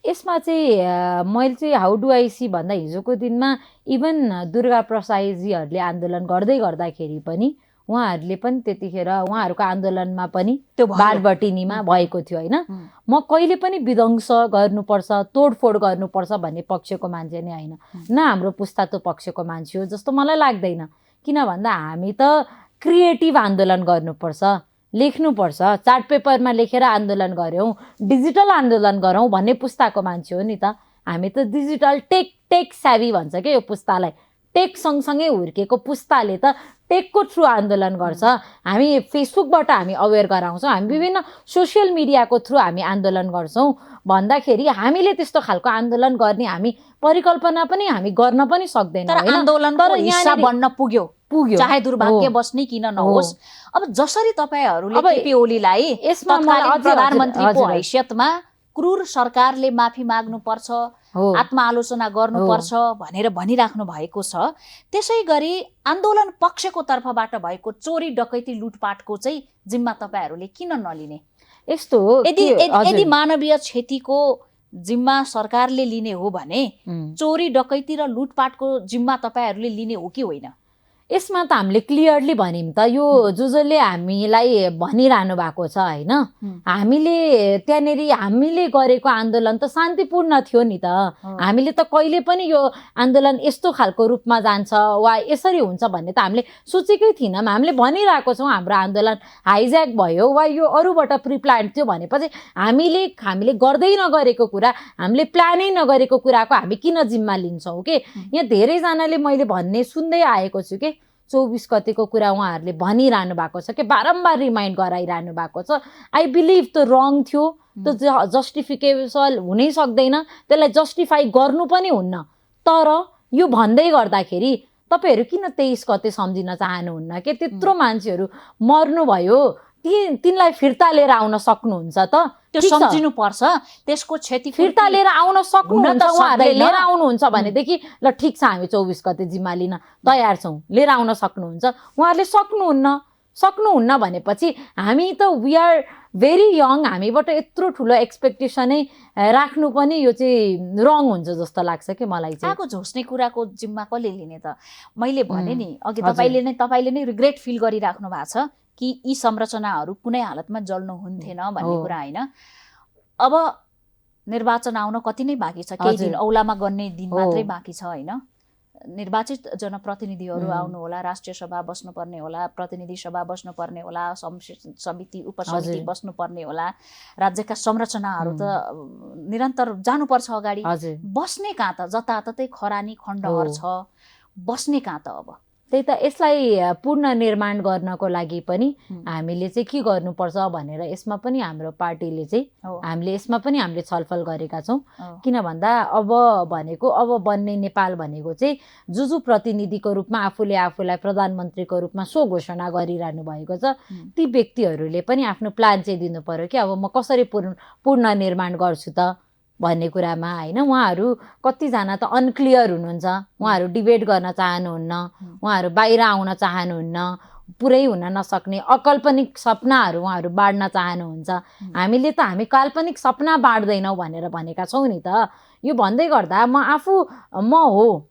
यसमा चाहिँ मैले चाहिँ हाउ डु आई सी भन्दा हिजोको दिनमा इभन दुर्गा प्रसाईजीहरूले आन्दोलन गर्दै गर्दाखेरि पनि उहाँहरूले पनि त्यतिखेर उहाँहरूको आन्दोलनमा पनि त्यो भाटभटिनीमा भएको थियो होइन। म कहिले पनि विध्वंस गर्नुपर्छ, तोडफोड गर्नुपर्छ भन्ने पक्षको मान्छे नै होइन, न हाम्रो पुस्ता त्यो पक्षको मान्छे हो जस्तो मलाई लाग्दैन। किन भन्दा हामी त क्रिएटिभ आन्दोलन गर्नुपर्छ, लेख्नुपर्छ, चार्ट पेपरमा लेखेर आन्दोलन गऱ्यौँ, डिजिटल आन्दोलन गरौँ भन्ने पुस्ताको मान्छे हो नि त। हामी त डिजिटल टेक स्याभी भन्छ क्या यो पुस्तालाई। टेक सँगसँगै हुर्केको पुस्ताले त टेकको थ्रु आन्दोलन गर्छ। हामी फेसबुकबाट हामी अवेर गराउँछौँ, हामी विभिन्न सोसियल मिडियाको थ्रु हामी आन्दोलन गर्छौँ भन्दाखेरि हामीले त्यस्तो खालको आन्दोलन गर्ने हामी परिकल्पना पनि हामी गर्न पनि सक्दैनौँ। तर आन्दोलनको हिस्सा बन्न पुग्यो, चाहे दुर्भाग्यवश नै किन नहोस्। अब जसरी तपाईँहरूले केपी ओलीलाई प्रधानमन्त्रीको हैसियतमा क्रूर सरकारले माफी माग्नुपर्छ, आत्मआलोचना गर्नुपर्छ भनेर भनिराख्नु भएको छ, त्यसै गरी आन्दोलन पक्षको तर्फबाट भएको चोरी डकैती लुटपाटको चाहिँ जिम्मा तपाईँहरूले किन नलिने? यस्तो हो, यदि मानवीय क्षतिको जिम्मा सरकारले लिने हो भने चोरी डकैती र लुटपाटको जिम्मा तपाईँहरूले लिने हो कि होइन? यसमा त हामीले क्लियरली भन्यौँ त, यो जसले हामीलाई भनिरहनु भएको छ होइन, हामीले त्यहाँनिर हामीले गरेको आन्दोलन त शान्तिपूर्ण थियो नि त। हामीले त कहिले पनि यो आन्दोलन यस्तो खालको रूपमा जान्छ वा यसरी हुन्छ भन्ने त हामीले सोचेकै थिएनौँ। हामीले भनिरहेको छौँ हाम्रो आन्दोलन हाइज्याक भयो वा यो अरूबाट प्रिप्लान थियो भनेपछि हामीले गर्दै नगरेको कुरा, हामीले प्लानै नगरेको कुराको हामी किन जिम्मा लिन्छौँ के? यहाँ धेरैजनाले मैले भन्ने सुन्दै आएको छु कि 24 गतेको कुरा उहाँहरूले भनिरहनु भएको छ कि बारम्बार रिमाइन्ड गराइरहनु भएको छ। आई बिलिभ त्यो रङ थियो, त्यो जस्टिफिकेबल हुनै सक्दैन, त्यसलाई जस्टिफाई गर्नु पनि हुन्न। तर यो भन्दै गर्दाखेरि तपाईँहरू किन 23 गते सम्झिन चाहनुहुन्न कि? त्यत्रो मान्छेहरू मर्नुभयो, तिनलाई फिर्ता लिएर आउन सक्नुहुन्छ त? त्यो सम्झिनु पर्छ, त्यसको क्षति फिर्ता लिएर आउन सक्नुहुन्छ उहाँहरूले। लिएर आउनुहुन्छ भनेदेखि ल ठिक छ, हामी 24 गते जिम्मा लिन तयार छौँ, लिएर आउन सक्नुहुन्छ। उहाँहरूले सक्नुहुन्न, सक्नुहुन्न भनेपछि हामी त वी आर भेरी यङ, हामीबाट यत्रो ठुलो एक्सपेक्टेसनै राख्नु पनि यो चाहिँ रङ हुन्छ जस्तो लाग्छ कि मलाई चाहिँ। आगो झोस्ने कुराको जिम्मा कसले लिने त? मैले भने नि अघि तपाईँले नै रिग्रेट फिल गरिराख्नु भएको छ कि यी संरचनाहरू कुनै हालतमा जल्नु हुन्थेन भन्ने कुरा होइन। अब निर्वाचन आउन कति नै बाँकी छ, केही दिन औलामा गर्ने दिन मात्रै बाँकी छ होइन। निर्वाचित जनप्रतिनिधिहरू आउनु होला, राष्ट्रिय सभा बस्नुपर्ने होला, प्रतिनिधि सभा बस्नुपर्ने होला, समिति उपसमिति बस्नुपर्ने होला, राज्यका संरचनाहरू त निरन्तर जानुपर्छ अगाडि। बस्ने कहाँ त? जताततै खरानी खण्डहर छ, बस्ने कहाँ त? अब त्यही त, यसलाई पूर्ण निर्माण गर्नको लागि पनि हामीले चाहिँ के गर्नुपर्छ भनेर यसमा पनि हाम्रो पार्टीले चाहिँ हामीले छलफल गरेका छौँ। किन भन्दा अब बन्ने नेपाल भनेको चाहिँ जो प्रतिनिधिको रूपमा आफूलाई प्रधानमन्त्रीको रूपमा सो घोषणा गरिरहनु भएको छ, ती व्यक्तिहरूले पनि आफ्नो प्लान चाहिँ दिनु पर्यो कि अब म कसरी पूर्ण निर्माण गर्छु त भन्ने कुरामा होइन। उहाँहरू कतिजना त अनक्लियर हुनुहुन्छ, उहाँहरू डिबेट गर्न चाहनुहुन्न, उहाँहरू बाहिर आउन चाहनुहुन्न, पुरै हुन नसक्ने अकाल्पनिक सपनाहरू उहाँहरू बाँड्न चाहनुहुन्छ। हामी काल्पनिक सपना बाँड्दैनौँ भनेर भनेका छौँ नि त। यो भन्दै गर्दा म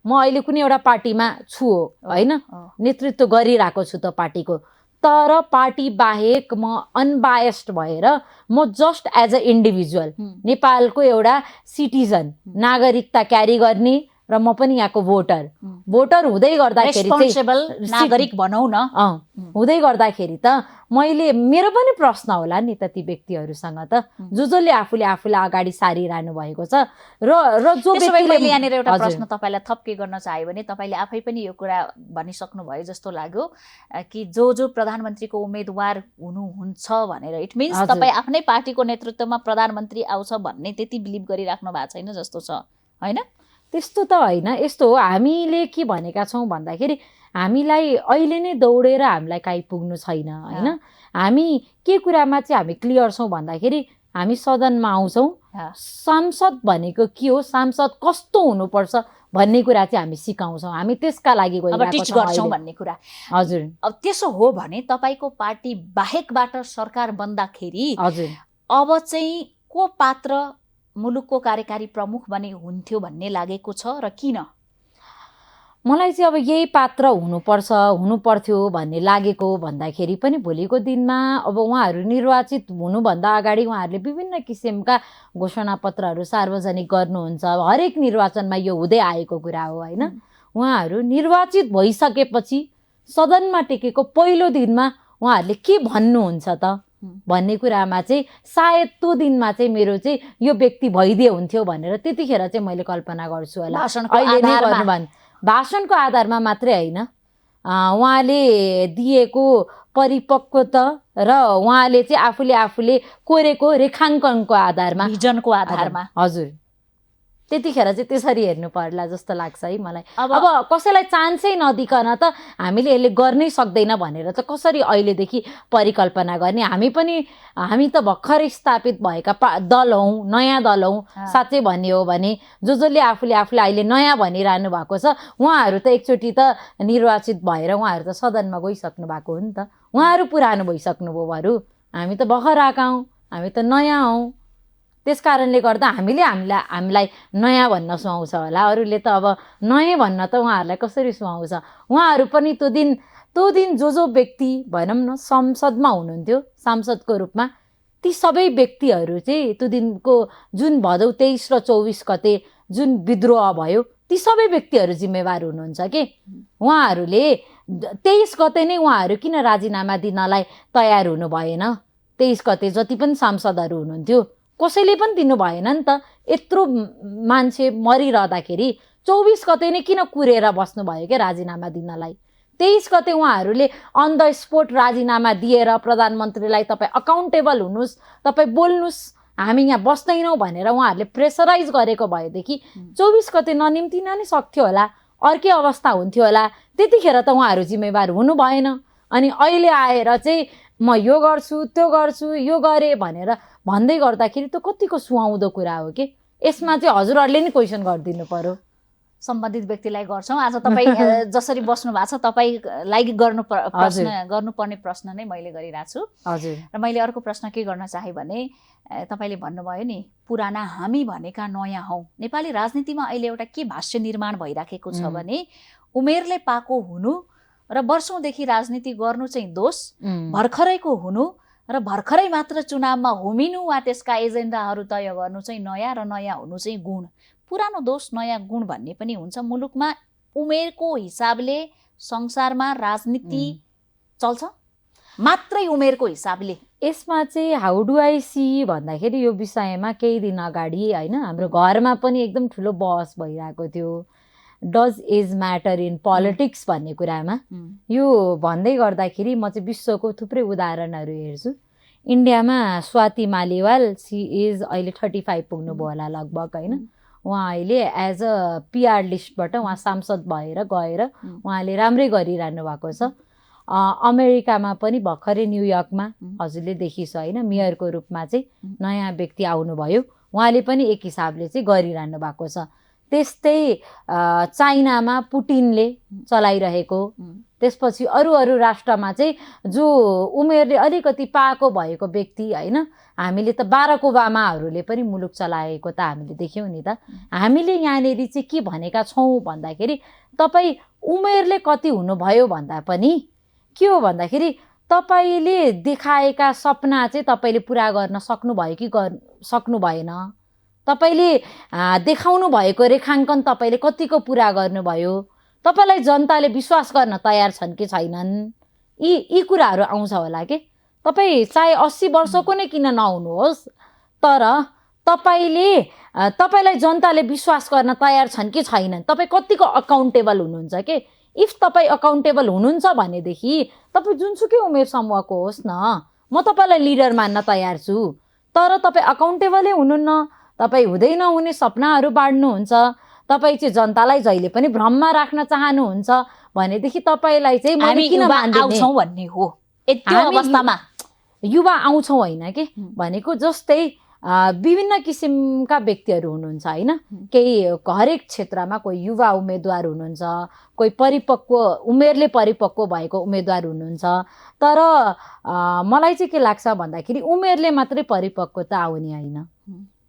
अहिले कुनै एउटा पार्टीमा छु होइन, नेतृत्व गरिरहेको छु त पार्टीको, तर पार्टी बाहेक म अनबायस्ड भएर म जस्ट एज अ इन्डिभिजुअल नेपालको एउटा सिटिजन, नागरिकता क्यारी गर्ने र म पनि यहाँको भोटर हुँदै गर्दाखेरि नागरिक भनौँ न, हुँदै गर्दाखेरि त मेरो पनि प्रश्न होला नि त ती व्यक्तिहरूसँग त जसले आफूलाई अगाडि सारिरहनु भएको छ र जो व्यक्तिले। यहाँनिर एउटा प्रश्न तपाईँलाई थप के गर्न चाह्यो भने तपाईँले आफै पनि यो कुरा भनिसक्नु भयो जस्तो लाग्यो कि जो प्रधानमन्त्रीको उम्मेदवार हुनुहुन्छ भनेर, इट मिन्स तपाईँ आफ्नै पार्टीको नेतृत्वमा प्रधानमन्त्री आउँछ भन्ने त्यति बिलिभ गरिराख्नु भएको छैन जस्तो छ होइन? त्यस्तो त होइन। यस्तो हो, हामीले के भनेका छौँ भन्दाखेरि हामीलाई अहिले नै दौडेर हामीलाई काहीँ पुग्नु छैन होइन। हामी के कुरामा चाहिँ हामी क्लियर छौँ भन्दाखेरि हामी सदनमा आउँछौँ, सांसद भनेको के हो, सांसद कस्तो हुनुपर्छ भन्ने कुरा चाहिँ हामी सिकाउँछौँ, हामी त्यसका लागि टिच गर्छौँ भन्ने कुरा। हजुर, अब त्यसो हो भने तपाईँको पार्टी बाहेकबाट सरकार बन्दाखेरि अब चाहिँ को पात्र मुलुकको कार्यकारी प्रमुख बने हुन्थ्यो भन्ने लागेको छ र किन? मलाई चाहिँ अब यही पात्र हुनुपर्थ्यो भन्ने लागेको भन्दाखेरि पनि भोलिको दिनमा अब उहाँहरू निर्वाचित हुनुभन्दा अगाडि उहाँहरूले विभिन्न किसिमका घोषणापत्रहरू सार्वजनिक गर्नुहुन्छ। हरेक निर्वाचनमा यो हुँदै आएको कुरा हो होइन। उहाँहरू निर्वाचित भइसकेपछि सदनमा टेकेको पहिलो दिनमा उहाँहरूले के भन्नुहुन्छ त भन्ने कुरामा चाहिँ सायद त्यो दिनमा चाहिँ मेरो चाहिँ यो व्यक्ति भइदिए हुन्थ्यो भनेर त्यतिखेर चाहिँ मैले कल्पना गर्छु होला। भाषणको आधारमा मात्रै होइन, उहाँले दिएको परिपक्वता र उहाँले चाहिँ आफूले कोरेको रेखाङ्कनको आधारमा, भिजनको आधारमा, हजुर, त्यतिखेर चाहिँ त्यसरी हेर्नु पर्ला जस्तो लाग्छ है मलाई। अब कसैलाई चान्सै नदिकन त हामीले यसले गर्नै सक्दैन भनेर त कसरी अहिलेदेखि परिकल्पना गर्ने? हामी त भर्खरै स्थापित भएका दल हौँ, नयाँ दल हौँ। साँच्चै भन्ने हो भने जसले आफूलाई अहिले नयाँ भनिरहनु भएको छ उहाँहरू त एकचोटि त निर्वाचित भएर उहाँहरू त सदनमा गइसक्नु भएको हो नि त। उहाँहरू पुरानो भइसक्नुभयो बरु, हामी त भर्खर आएका हौँ, हामी त नयाँ हौँ। त्यस कारणले गर्दा हामीलाई नयाँ भन्न सुहाउँछ होला, अरूले त अब नयाँ भन्न त उहाँहरूलाई कसरी सुहाउँछ? उहाँहरू पनि त्यो दिन जो व्यक्ति भनौँ न संसदमा हुनुहुन्थ्यो सांसदको रूपमा, ती सबै व्यक्तिहरू चाहिँ त्यो दिनको जुन भदौ 23 र 24 गते जुन विद्रोह भयो ती सबै व्यक्तिहरू जिम्मेवार हुनुहुन्छ कि उहाँहरूले 23 गते नै उहाँहरू किन राजीनामा दिनलाई तयार हुनु भएन? 23 गते जति पनि सांसदहरू हुनुहुन्थ्यो कसैले पनि दिनु भएन नि त। यत्रो मान्छे मरिरहँदाखेरि 24 गते नै किन कुरेर बस्नुभयो क्या राजीनामा दिनलाई? 23 गते उहाँहरूले अन द स्पोट राजीनामा दिएर प्रधानमन्त्रीलाई तपाईँ अकाउन्टेबल हुनुहोस्, तपाईँ बोल्नुहोस्, हामी यहाँ बस्दैनौँ भनेर उहाँहरूले प्रेसराइज गरेको भएदेखि 24 गते ननिम्तिन नै सक्थ्यो होला, अर्कै अवस्था हुन्थ्यो होला। त्यतिखेर त उहाँहरू जिम्मेवार हुनु भएन। अनि अहिले आएर चाहिँ म यो गर्छु त्यो गर्छु यो गरेँ भनेर भन्दै गर्दाखेरि त कतिको सुहाउँदो कुरा हो कि? यसमा चाहिँ हजुरहरूले नै क्वेसन गरिदिनु पर्यो। सम्बन्धित व्यक्तिलाई गर्छौँ। आज तपाईँ जसरी बस्नु भएको छ तपाईँलाई गर्नुपर्ने प्रश्न नै मैले गरिरहेको छु। हजुर। र मैले अर्को प्रश्न के गर्न चाहेँ भने तपाईँले भन्नुभयो नि पुराना हामी भनेका नयाँ हौँ। नेपाली राजनीतिमा अहिले एउटा के भाष्य निर्माण भइराखेको छ भने उमेरले पाएको हुनु र वर्षौँदेखि राजनीति गर्नु चाहिँ दोष, भर्खरैको हुनु र भर्खरै मात्र चुनावमा होमिनु वा त्यसका एजेन्डाहरू तय गर्नु चाहिँ नयाँ र नयाँ हुनु चाहिँ गुण। पुरानो दोष नयाँ गुण भन्ने पनि हुन्छ। मुलुकमा उमेरको हिसाबले संसारमा राजनीति चल्छ, मात्रै उमेरको हिसाबले। यसमा चाहिँ हाउ डु आई सी भन्दाखेरि यो विषयमा केही दिन अगाडि होइन हाम्रो घरमा पनि एकदम ठुलो बहस भइरहेको थियो, does age matter in politics भन्ने कुरामा। यो भन्दै गर्दाखेरि म चाहिँ विश्वको थुप्रै उदाहरणहरू हेर्छु। इन्डियामा स्वाति मालिवाल, सी इज अहिले 35 पुग्नुभयो होला लगभग होइन। उहाँ अहिले एज अ पिआर लिस्टबाट उहाँ सांसद भएर गएर उहाँले राम्रै गरिरहनु भएको छ। अमेरिकामा पनि भर्खरै न्युयोर्कमा हजुरले देखिछ होइन, मेयरको रूपमा चाहिँ नयाँ व्यक्ति आउनुभयो, उहाँले पनि एक हिसाबले चाहिँ गरिरहनु भएको छ। त्यस्तै चाइनामा पुटिनले चलाइरहेको, त्यसपछि अरू राष्ट्रमा चाहिँ जो उमेरले अलिकति पाएको भएको व्यक्ति होइन, हामीले त बाराक ओबामाहरूले पनि मुलुक चलाएको त हामीले देख्यौँ नि त। हामीले यहाँनिर चाहिँ के भनेका छौँ भन्दाखेरि तपाईँ उमेरले कति हुनुभयो भन्दा पनि के हो भन्दाखेरि तपाईँले देखाएका सपना चाहिँ तपाईँले पुरा गर्न सक्नुभयो कि सक्नु भएन, तपाईँले देखाउनु भएको रेखाङ्कन तपाईँले कतिको पुरा गर्नुभयो, तपाईँलाई जनताले विश्वास गर्न तयार छन् कि छैनन्, यी कुराहरू आउँछ होला के। तपाईँ चाहे 80 वर्षको नै किन नहुनुहोस्, तर तपाईँलाई जनताले विश्वास गर्न तयार छन् कि छैनन्, तपाईँ कतिको अकाउन्टेबल हुनुहुन्छ के। इफ तपाईँ अकाउन्टेबल हुनुहुन्छ भनेदेखि तपाईँ जुनसुकै उमेर समूहको होस् न, म तपाईँलाई लिडर मान्न तयार छु। तर तपाईँ अकाउन्टेबलै हुनुहुन्न, तपाईँ हुँदै नहुने सपनाहरू बाँड्नुहुन्छ, तपाईँ चाहिँ जनतालाई जहिले पनि भ्रममा राख्न चाहनुहुन्छ भनेदेखि तपाईँलाई चाहिँ हामी किन आउँछौँ भन्ने हो। यति अवस्थामा युवा आउँछौँ होइन के भनेको। जस्तै विभिन्न किसिमका व्यक्तिहरू हुनुहुन्छ होइन, केही हरेक क्षेत्रमा कोही युवा उम्मेदवार हुनुहुन्छ, कोही उमेरले परिपक्व भएको उम्मेदवार हुनुहुन्छ। तर मलाई चाहिँ के लाग्छ भन्दाखेरि उमेरले मात्रै परिपक्वता आउने होइन,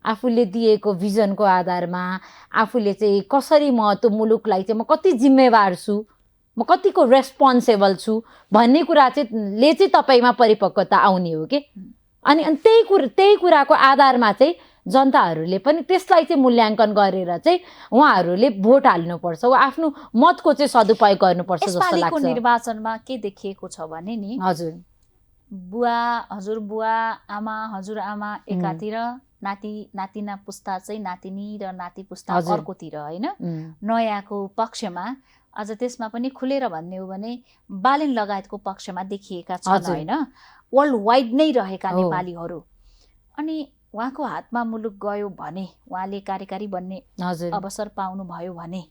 आफूले दिएको भिजनको आधारमा आफूले चाहिँ कसरी म त्यो मुलुकलाई चाहिँ म कति जिम्मेवार छु, म कतिको रेस्पोन्सेबल छु भन्ने कुरा चाहिँ तपाईँमा परिपक्वता आउने हो कि। अनि त्यही कुराको आधारमा चाहिँ जनताहरूले पनि त्यसलाई चाहिँ मूल्याङ्कन गरेर चाहिँ उहाँहरूले भोट हाल्नुपर्छ वा आफ्नो मतको चाहिँ सदुपयोग गर्नुपर्छ जस्तो लाग्छ। निर्वाचनमा के देखिएको छ भने नि हजुरबुवा आमा हजुरआमा एकातिर, नातिना पुस्ता चाहिँ नातिनी र नाति पुस्ता अर्कोतिर होइन, नयाँको पक्षमा। अझ त्यसमा पनि खुलेर भन्ने हो भने बालेन लगायतको पक्षमा देखिएका छन् होइन, वर्ल्ड वाइड नै रहेका नेपालीहरू। अनि उहाँको हातमा मुलुक गयो भने, उहाँले कार्यकारी बन्ने अवसर पाउनुभयो भने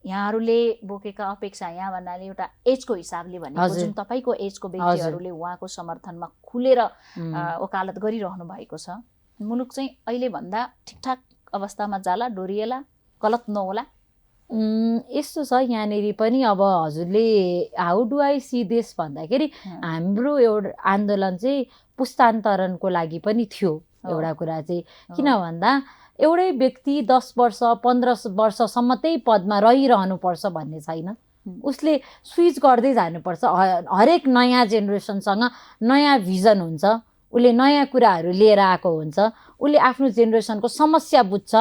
यहाँहरूले बोकेका अपेक्षा, यहाँ भन्नाले एउटा एजको हिसाबले भनेको जुन तपाईँको एजको व्यक्तिहरूले उहाँको समर्थनमा खुलेर वकालत गरिरहनु भएको छ, मुलुक चाहिँ अहिले भन्दा ठिकठाक अवस्थामा जाला, डोरिएला, गलत नहोला? यस्तो छ यहाँनिर पनि। अब हजुरले how do I see this भन्दाखेरि हाम्रो एउटा आन्दोलन चाहिँ पुस्तान्तरणको लागि पनि थियो। एउटा कुरा चाहिँ किन भन्दा एउटै व्यक्ति 10 वर्ष 15 वर्षसम्म त्यही पदमा रहिरहनुपर्छ भन्ने छैन, उसले स्विच गर्दै जानुपर्छ। हरेक नयाँ जेनेरेसनसँग नयाँ भिजन हुन्छ, उसले नयाँ कुराहरू लिएर आएको हुन्छ, उसले आफ्नो जेनेरेसनको समस्या बुझ्छ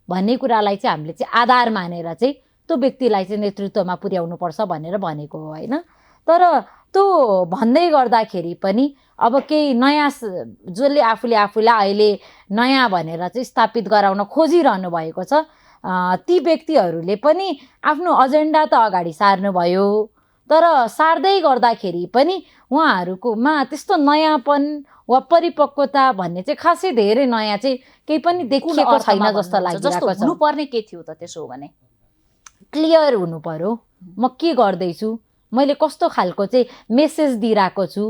भन्ने कुरालाई चाहिँ हामीले चाहिँ आधार मानेर चाहिँ त्यो व्यक्तिलाई चाहिँ नेतृत्वमा पुर्याउनुपर्छ भनेर भनेको हो होइन। तर त्यो भन्दै गर्दाखेरि पनि अब केही नयाँ जसले आफूलाई अहिले नयाँ भनेर चाहिँ स्थापित गराउन खोजिरहनु भएको छ, ती व्यक्तिहरूले पनि आफ्नो एजेन्डा त अगाडि सार्नुभयो, तर सार्दै गर्दाखेरि पनि उहाँहरूकोमा त्यस्तो नयाँपन वा परिपक्वता भन्ने चाहिँ खासै धेरै नयाँ चाहिँ केही पनि देखिएको छैन जस्तो लागिरहेको छ। हुनुपर्ने के थियो त त्यसो भने? क्लियर हुनु पर्यो, म के गर्दैछु, मैले कस्तो खालको चाहिँ मेसेज दिइरहेको छु,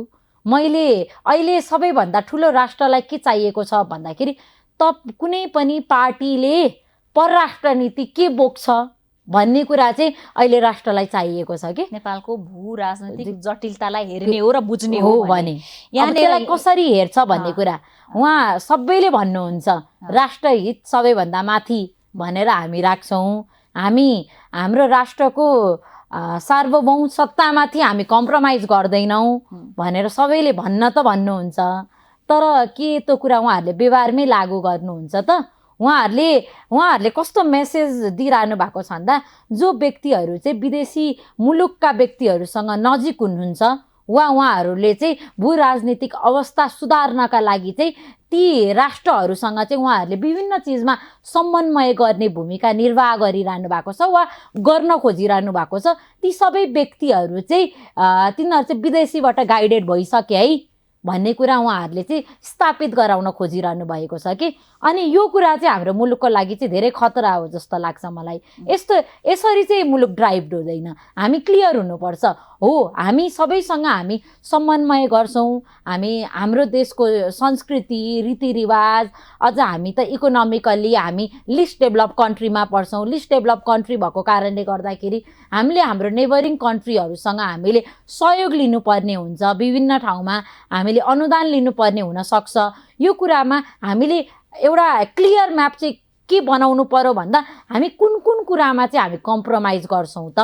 मैले अहिले सबैभन्दा ठुलो राष्ट्रलाई के चाहिएको छ भन्दाखेरि कुनै पनि पार्टीले परराष्ट्र नीति के बोक्छ भन्ने कुरा चाहिँ अहिले राष्ट्रलाई चाहिएको छ कि नेपालको भू राजनीतिक जटिलतालाई हेर्ने हो र बुझ्ने हो भने यहाँ त्यसलाई कसरी हेर्छ भन्ने कुरा उहाँ सबैले भन्नुहुन्छ राष्ट्रहित सबैभन्दा माथि भनेर हामी राख्छौँ। हामी हाम्रो राष्ट्रको सार्वभौम सत्तामाथि हामी कम्प्रोमाइज गर्दैनौँ भनेर सबैले भन्न त भन्नुहुन्छ, तर के त्यो कुरा उहाँहरूले व्यवहारमै लागू गर्नुहुन्छ त? उहाँहरूले कस्तो मेसेज दिइरहनु भएको छ भन्दा जो व्यक्तिहरू चाहिँ विदेशी मुलुकका व्यक्तिहरूसँग नजिक हुनुहुन्छ वा उहाँहरूले चाहिँ भू राजनीतिक अवस्था सुधार्नका लागि चाहिँ ती राष्ट्रहरूसँग चाहिँ उहाँहरूले विभिन्न चिजमा समन्वय गर्ने भूमिका निर्वाह गरिरहनु भएको छ वा गर्न खोजिरहनु भएको छ। ती सबै व्यक्तिहरू चाहिँ तिनीहरू चाहिँ विदेशीबाट गाइडेड भइसके है भन्ने कुरा उहाँहरूले चाहिँ स्थापित गराउन खोजिरहनु भएको छ कि। अनि यो कुरा चाहिँ हाम्रो मुलुकको लागि चाहिँ धेरै खतरा हो जस्तो लाग्छ मलाई। यसरी चाहिँ मुलुक ड्राइभ हुँदैन। हामी क्लियर हुनुपर्छ। हो, हामी सबैसँग हामी समन्वय गर्छौँ, हामी हाम्रो देशको संस्कृति रीतिरिवाज, अझ हामी त इकोनोमिकल्ली हामी लिस्ट डेभलप कन्ट्रीमा पर्छौँ। लिस्ट डेभलप कन्ट्री भएको कारणले गर्दाखेरि हामीले हाम्रो नेबरिङ कन्ट्रीहरूसँग हामीले सहयोग लिनुपर्ने हुन्छ। विभिन्न ठाउँमा हामीले अनुदान लिनुपर्ने हुनसक्छ। यो कुरामा हामीले एउटा क्लियर म्याप चाहिँ के बनाउनु पर्यो भन्दा हामी कुन कुन कुरामा चाहिँ हामी कम्प्रोमाइज गर्छौँ त,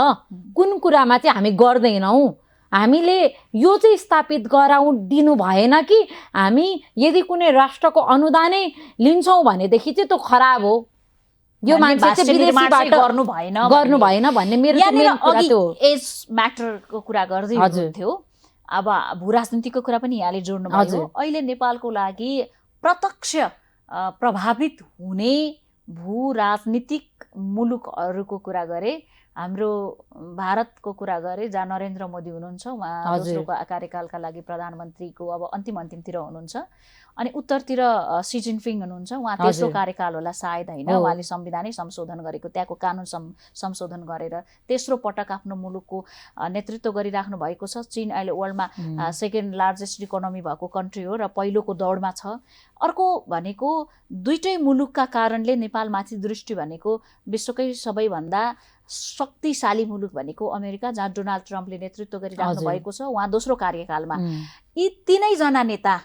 कुन कुरामा चाहिँ हामी गर्दैनौँ, हामीले यो चाहिँ स्थापित दिनु भएन कि हामी यदि कुनै राष्ट्रको अनुदानै लिन्छौँ भनेदेखि चाहिँ त्यो खराब हो, यो मान्छे चाहिँ विदेशीबाट गर्नु भएन भन्ने मेरो कुरा त्यो एज म्याटरको कुरा गर्दै हुनुहुन्थ्यो। अब भू राजनीतिको कुरा पनि यहाँले जोड्नु भयो। अहिले नेपालको लागि प्रत्यक्ष प्रभावित हुने भू राजनीतिक मुलुकहरूको कुरा गरे, हाम्रो भारतको कुरा गरे जहाँ नरेन्द्र मोदी हुनुहुन्छ, उहाँ दोस्रो कार्यकालका लागि प्रधानमन्त्रीको अब अन्तिमतिर हुनुहुन्छ। अनि उत्तरतिर सी जिनपिङ हुनुहुन्छ, उहाँ तेस्रो कार्यकाल होला सायद होइन, उहाँले संविधानै संशोधन गरेको, त्यहाँको कानुन संशोधन गरेर तेस्रो पटक आफ्नो मुलुकको नेतृत्व गरिराख्नु भएको छ। चीन अहिले वर्ल्डमा सेकेन्ड लार्जेस्ट इकोनोमी भएको कन्ट्री हो र पहिलोको दौडमा छ। अर्को भनेको दुईटै मुलुकका कारणले नेपालमाथि दृष्टि भनेको विश्वकै सबैभन्दा शक्तिशाली मुलुक भनेको अमेरिका, जहाँ डोनाल्ड ट्रम्पले नेतृत्व गरिराख्नु भएको छ, उहाँ दोस्रो कार्यकालमा। यी तीनैजना नेता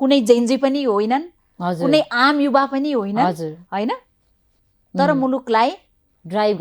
कुनै जेन्जी पनि होइनन्, कुनै आम युवा पनि होइनन्, होइन, तर मुलुकलाई ड्राइभ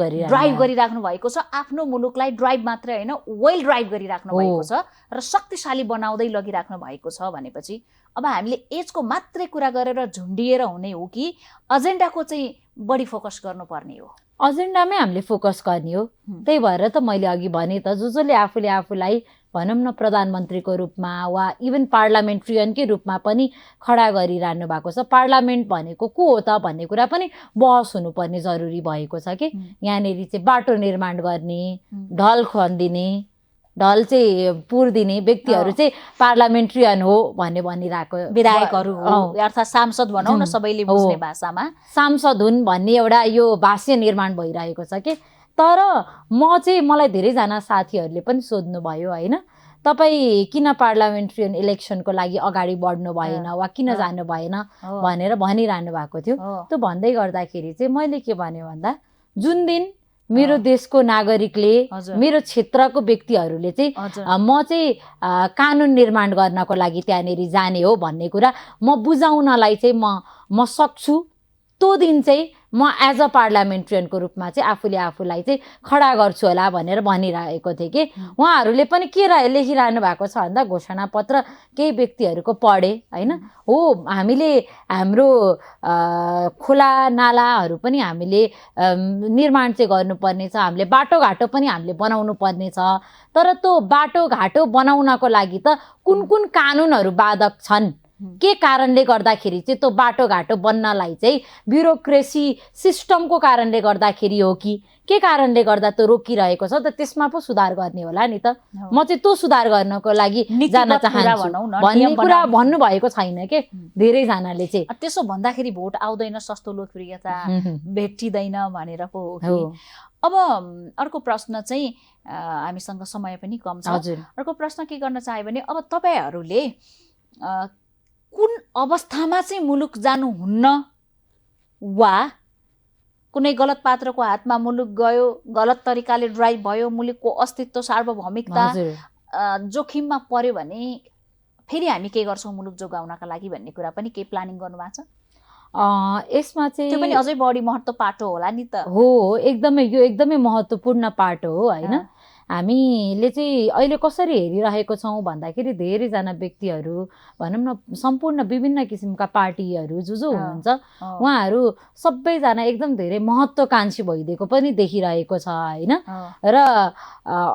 गरिराख्नु भएको छ। आफ्नो मुलुकलाई ड्राइभ मात्रै होइन, वेल ड्राइभ गरिराख्नु भएको छ र शक्तिशाली बनाउँदै लगिराख्नु भएको छ। भनेपछि अब हामीले एजको मात्रै कुरा गरेर झुन्डिएर हुने हो कि एजेन्डाको चाहिँ बढी फोकस गर्नुपर्ने हो? एजेन्डामै हामीले फोकस गर्ने हो। त्यही भएर त मैले अघि भने त जसले आफूले आफूलाई भनौँ न प्रधानमन्त्रीको रूपमा वा इभन पार्लियामेन्ट्रियनकै रूपमा पनि खडा गरिरहनु भएको छ। पार्लियामेन्ट भनेको को हो त भन्ने कुरा पनि बहस हुनुपर्ने जरुरी भएको छ कि यहाँनिर चाहिँ बाटो निर्माण गर्ने, ढल खनिदिने, ढल चाहिँ पुर्दिने व्यक्तिहरू चाहिँ पार्लियामेन्ट्रियन हो भन्ने भनिरहेको, विधायकहरू हो अर्थात् सांसद भनौँ न सबैले बुझ्ने भाषामा सांसद हुन् भन्ने एउटा यो भाष्य निर्माण भइरहेको छ कि। तर मलाई धेरैजना साथीहरूले पनि सोध्नुभयो, होइन, तपाईँ किन पार्लियामेन्ट्रियन इलेक्सनको लागि अगाडि बढ्नु भएन वा किन जानु भएन भनेर भनिरहनु भएको थियो। त्यो भन्दै गर्दाखेरि चाहिँ मैले के भने भन्दा जुन दिन मेरो देशको नागरिकले, मेरो क्षेत्रको व्यक्तिहरूले चाहिँ म चाहिँ कानुन निर्माण गर्नको लागि त्यहाँनिर जाने हो भन्ने कुरा म बुझाउनलाई चाहिँ म सक्छु, त्यो दिन चाहिँ म एज अ पार्लियामेन्ट्रियनको रूपमा चाहिँ आफूले आफूलाई चाहिँ खडा गर्छु होला भनेर भनिरहेको थिएँ कि। उहाँहरूले पनि के लेखिरहनु भएको छ भन्दा घोषणापत्र केही व्यक्तिहरूको पढे, होइन, हो, हामीले हाम्रो खोला नालाहरू पनि हामीले निर्माण चाहिँ गर्नुपर्ने छ, हामीले बाटोघाटो पनि हामीले बनाउनु पर्ने छ। तर त्यो बाटोघाटो बनाउनको लागि त कुन कुन कानुनहरू बाधक छन्, के कारणले गर्दाखेरि चाहिँ त्यो बाटोघाटो बन्नलाई चाहिँ ब्युरोक्रेसी सिस्टमको कारणले गर्दाखेरि हो कि के कारणले गर्दा त्यो रोकिरहेको छ त त्यसमा पो सुधार गर्ने होला नि त। म चाहिँ त्यो सुधार गर्नको लागि जान चाहन्छु भन्ने कुरा भन्नुभएको छैन के धेरैजनाले चाहिँ। त्यसो भन्दाखेरि भोट आउँदैन, सस्तो लोकप्रियता भेटिँदैन भनेर पो हो कि। अब अर्को प्रश्न चाहिँ हामीसँग समय पनि कम छ। अर्को प्रश्न के गर्न चाहे भने अब तपाईँहरूले कुन अवस्थामा चाहिँ मुलुक जानुहुन्न वा कुनै गलत पात्रको हातमा मुलुक गयो, गलत तरिकाले ड्राइभ भयो, मुलुकको अस्तित्व सार्वभौमिकता जोखिममा पर्यो भने फेरि हामी के गर्छौँ मुलुक जोगाउनका लागि भन्ने कुरा पनि केही प्लानिङ गर्नुभएको छ? यसमा चाहिँ त्यो पनि अझै बढी महत्त्व पाटो होला नि त। हो, एकदमै यो एकदमै महत्त्वपूर्ण पाटो हो होइन। हामीले चाहिँ अहिले कसरी हेरिरहेको छौँ भन्दाखेरि धेरैजना व्यक्तिहरू भनौँ न सम्पूर्ण विभिन्न किसिमका पार्टीहरू जो हुनुहुन्छ उहाँहरू सबैजना एकदम धेरै महत्त्वकाङ्क्षी भइदिएको पनि देखिरहेको छ होइन। र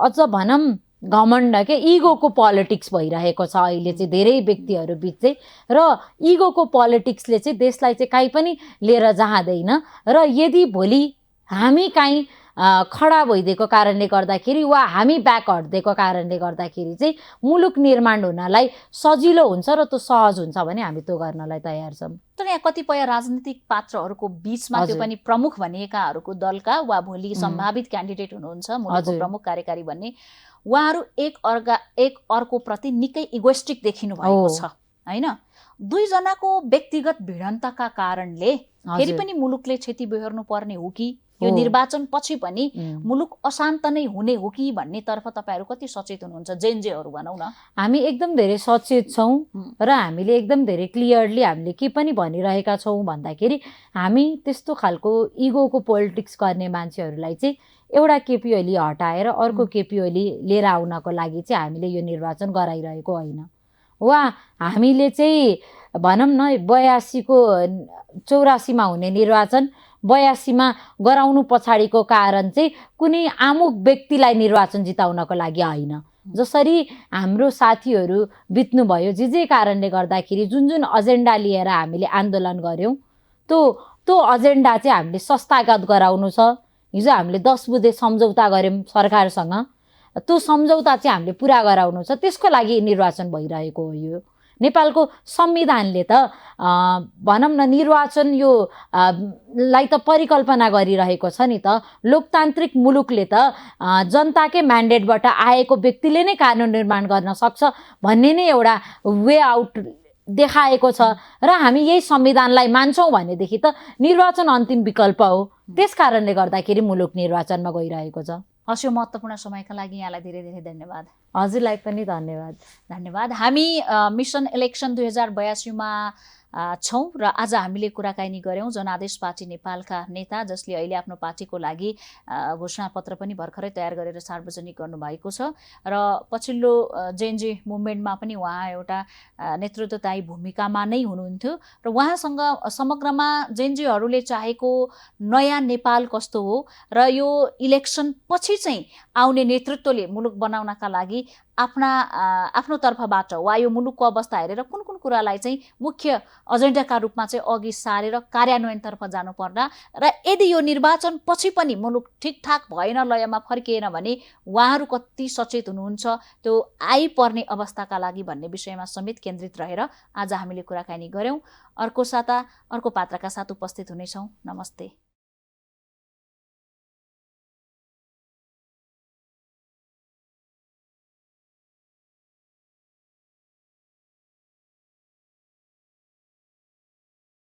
अझ भनौँ घमण्ड के इगोको पोलिटिक्स भइरहेको छ अहिले चाहिँ धेरै व्यक्तिहरू बिच चाहिँ। र इगोको पोलिटिक्सले चाहिँ देशलाई चाहिँ काहीँ पनि लिएर जाँदैन। र यदि भोलि हामी काहीँ खडा भइदिएको कारणले गर्दाखेरि वा हामी ब्याक हटिदिएको कारणले गर्दाखेरि चाहिँ मुलुक निर्माण हुनलाई सजिलो हुन्छ र त्यो सहज हुन्छ भने हामी त्यो गर्नलाई तयार छौँ। तर यहाँ कतिपय राजनीतिक पात्रहरूको बिचमा त्यो पनि प्रमुख भनिएकाहरूको दलका वा भोलि सम्भावित क्यान्डिडेट हुनुहुन्छ मुलुकको प्रमुख कार्यकारी भन्ने, उहाँहरू एक अर्को प्रति निकै इगोइस्टिक देखिनु भएको छ होइन। दुईजनाको व्यक्तिगत भिडन्तका कारणले फेरि पनि मुलुकले क्षति बेहोर्नु पर्ने हो कि यो निर्वाचन पछि पनि मुलुक अशान्त नै हुने हो कि भन्ने तर्फ तपाईहरु कति सचेत हुनुहुन्छ? जेनजेहरू भनौँ न। हामी एकदम धेरै सचेत छौँ र हामीले एकदम धेरै क्लियरली हामीले के पनि भनिरहेका छौँ भन्दाखेरि हामी त्यस्तो खालको इगोको पोलिटिक्स गर्ने मान्छेहरूलाई चाहिँ एउटा केपी ओली हटाएर अर्को केपी ओली लिएर आउनको लागि चाहिँ हामीले यो निर्वाचन गराइरहेको होइन। वा हामीले चाहिँ भनौँ न 82 को 84 मा हुने निर्वाचन 82 मा गराउनु पछाडिको कारण चाहिँ कुनै आमुख व्यक्तिलाई निर्वाचन जिताउनको लागि होइन। जसरी हाम्रो साथीहरू बित्नुभयो जे कारणले गर्दाखेरि जुन जुन एजेन्डा लिएर हामीले आन्दोलन गर्यौं त्यो एजेन्डा चाहिँ हामीले संस्थागत गराउनु छ। हिजो हामीले 10 बुँदे सम्झौता गर्यौं सरकारसँग, त्यो सम्झौता चाहिँ हामीले पुरा गराउनु छ। त्यसको लागि निर्वाचन भइरहेको हो। यो नेपालको संविधानले त भनौँ न निर्वाचन यो लाई त परिकल्पना गरिरहेको छ नि त। लोकतान्त्रिक मुलुकले त जनताकै म्यान्डेटबाट आएको व्यक्तिले नै कानुन निर्माण गर्न सक्छ भन्ने नै एउटा वे आउट देखाएको छ र हामी यही संविधानलाई मान्छौं भनेदेखि त निर्वाचन अन्तिम विकल्प हो। त्यसकारणले गर्दाखेरि मुलुक निर्वाचनमा गइरहेको छ। हस्, यो महत्त्वपूर्ण समयका लागि यहाँलाई धेरै धेरै धन्यवाद। हजुरलाई पनि धन्यवाद। धन्यवाद। हामी मिसन इलेक्सन 2082 मा छौं र आज हामीले कुराकानी गर्यौं जनादेश पार्टी नेपालका नेता जसले अहिले आफ्नो पार्टीको लागि घोषणापत्र पनि भर्खरै तयार गरेर सार्वजनिक गर्नुभएको छ र पछिल्लो जेएनजे मुभमेन्टमा पनि उहाँ एउटा नेतृत्वदायी भूमिकामा नै हुनुहुन्थ्यो र उहाँसँग समग्रमा जेएनजेहरूले चाहेको नयाँ नेपाल कस्तो हो र यो इलेक्सन पछि चाहिँ आउने नेतृत्वले मुलुक बनाउनका लागि आफ्नो तर्फबाट वा यो मुलुकको अवस्था हेरेर कुन कुन कुरालाई चाहिँ मुख्य एजेन्डाका रूपमा चाहिँ अघि सारेर कार्यान्वयनतर्फ जानुपर्ला र यदि यो निर्वाचन पछि पनि मुलुक ठिकठाक भएन, लयमा फर्किएन भने उहाँहरू कति सचेत हुनुहुन्छ त्यो आइपर्ने अवस्थाका लागि भन्ने विषयमा समेत केन्द्रित रहेर आज हामीले कुराकानी गर्यौं। अर्को साता अर्को पात्रका साथ उपस्थित हुनेछौं। नमस्ते।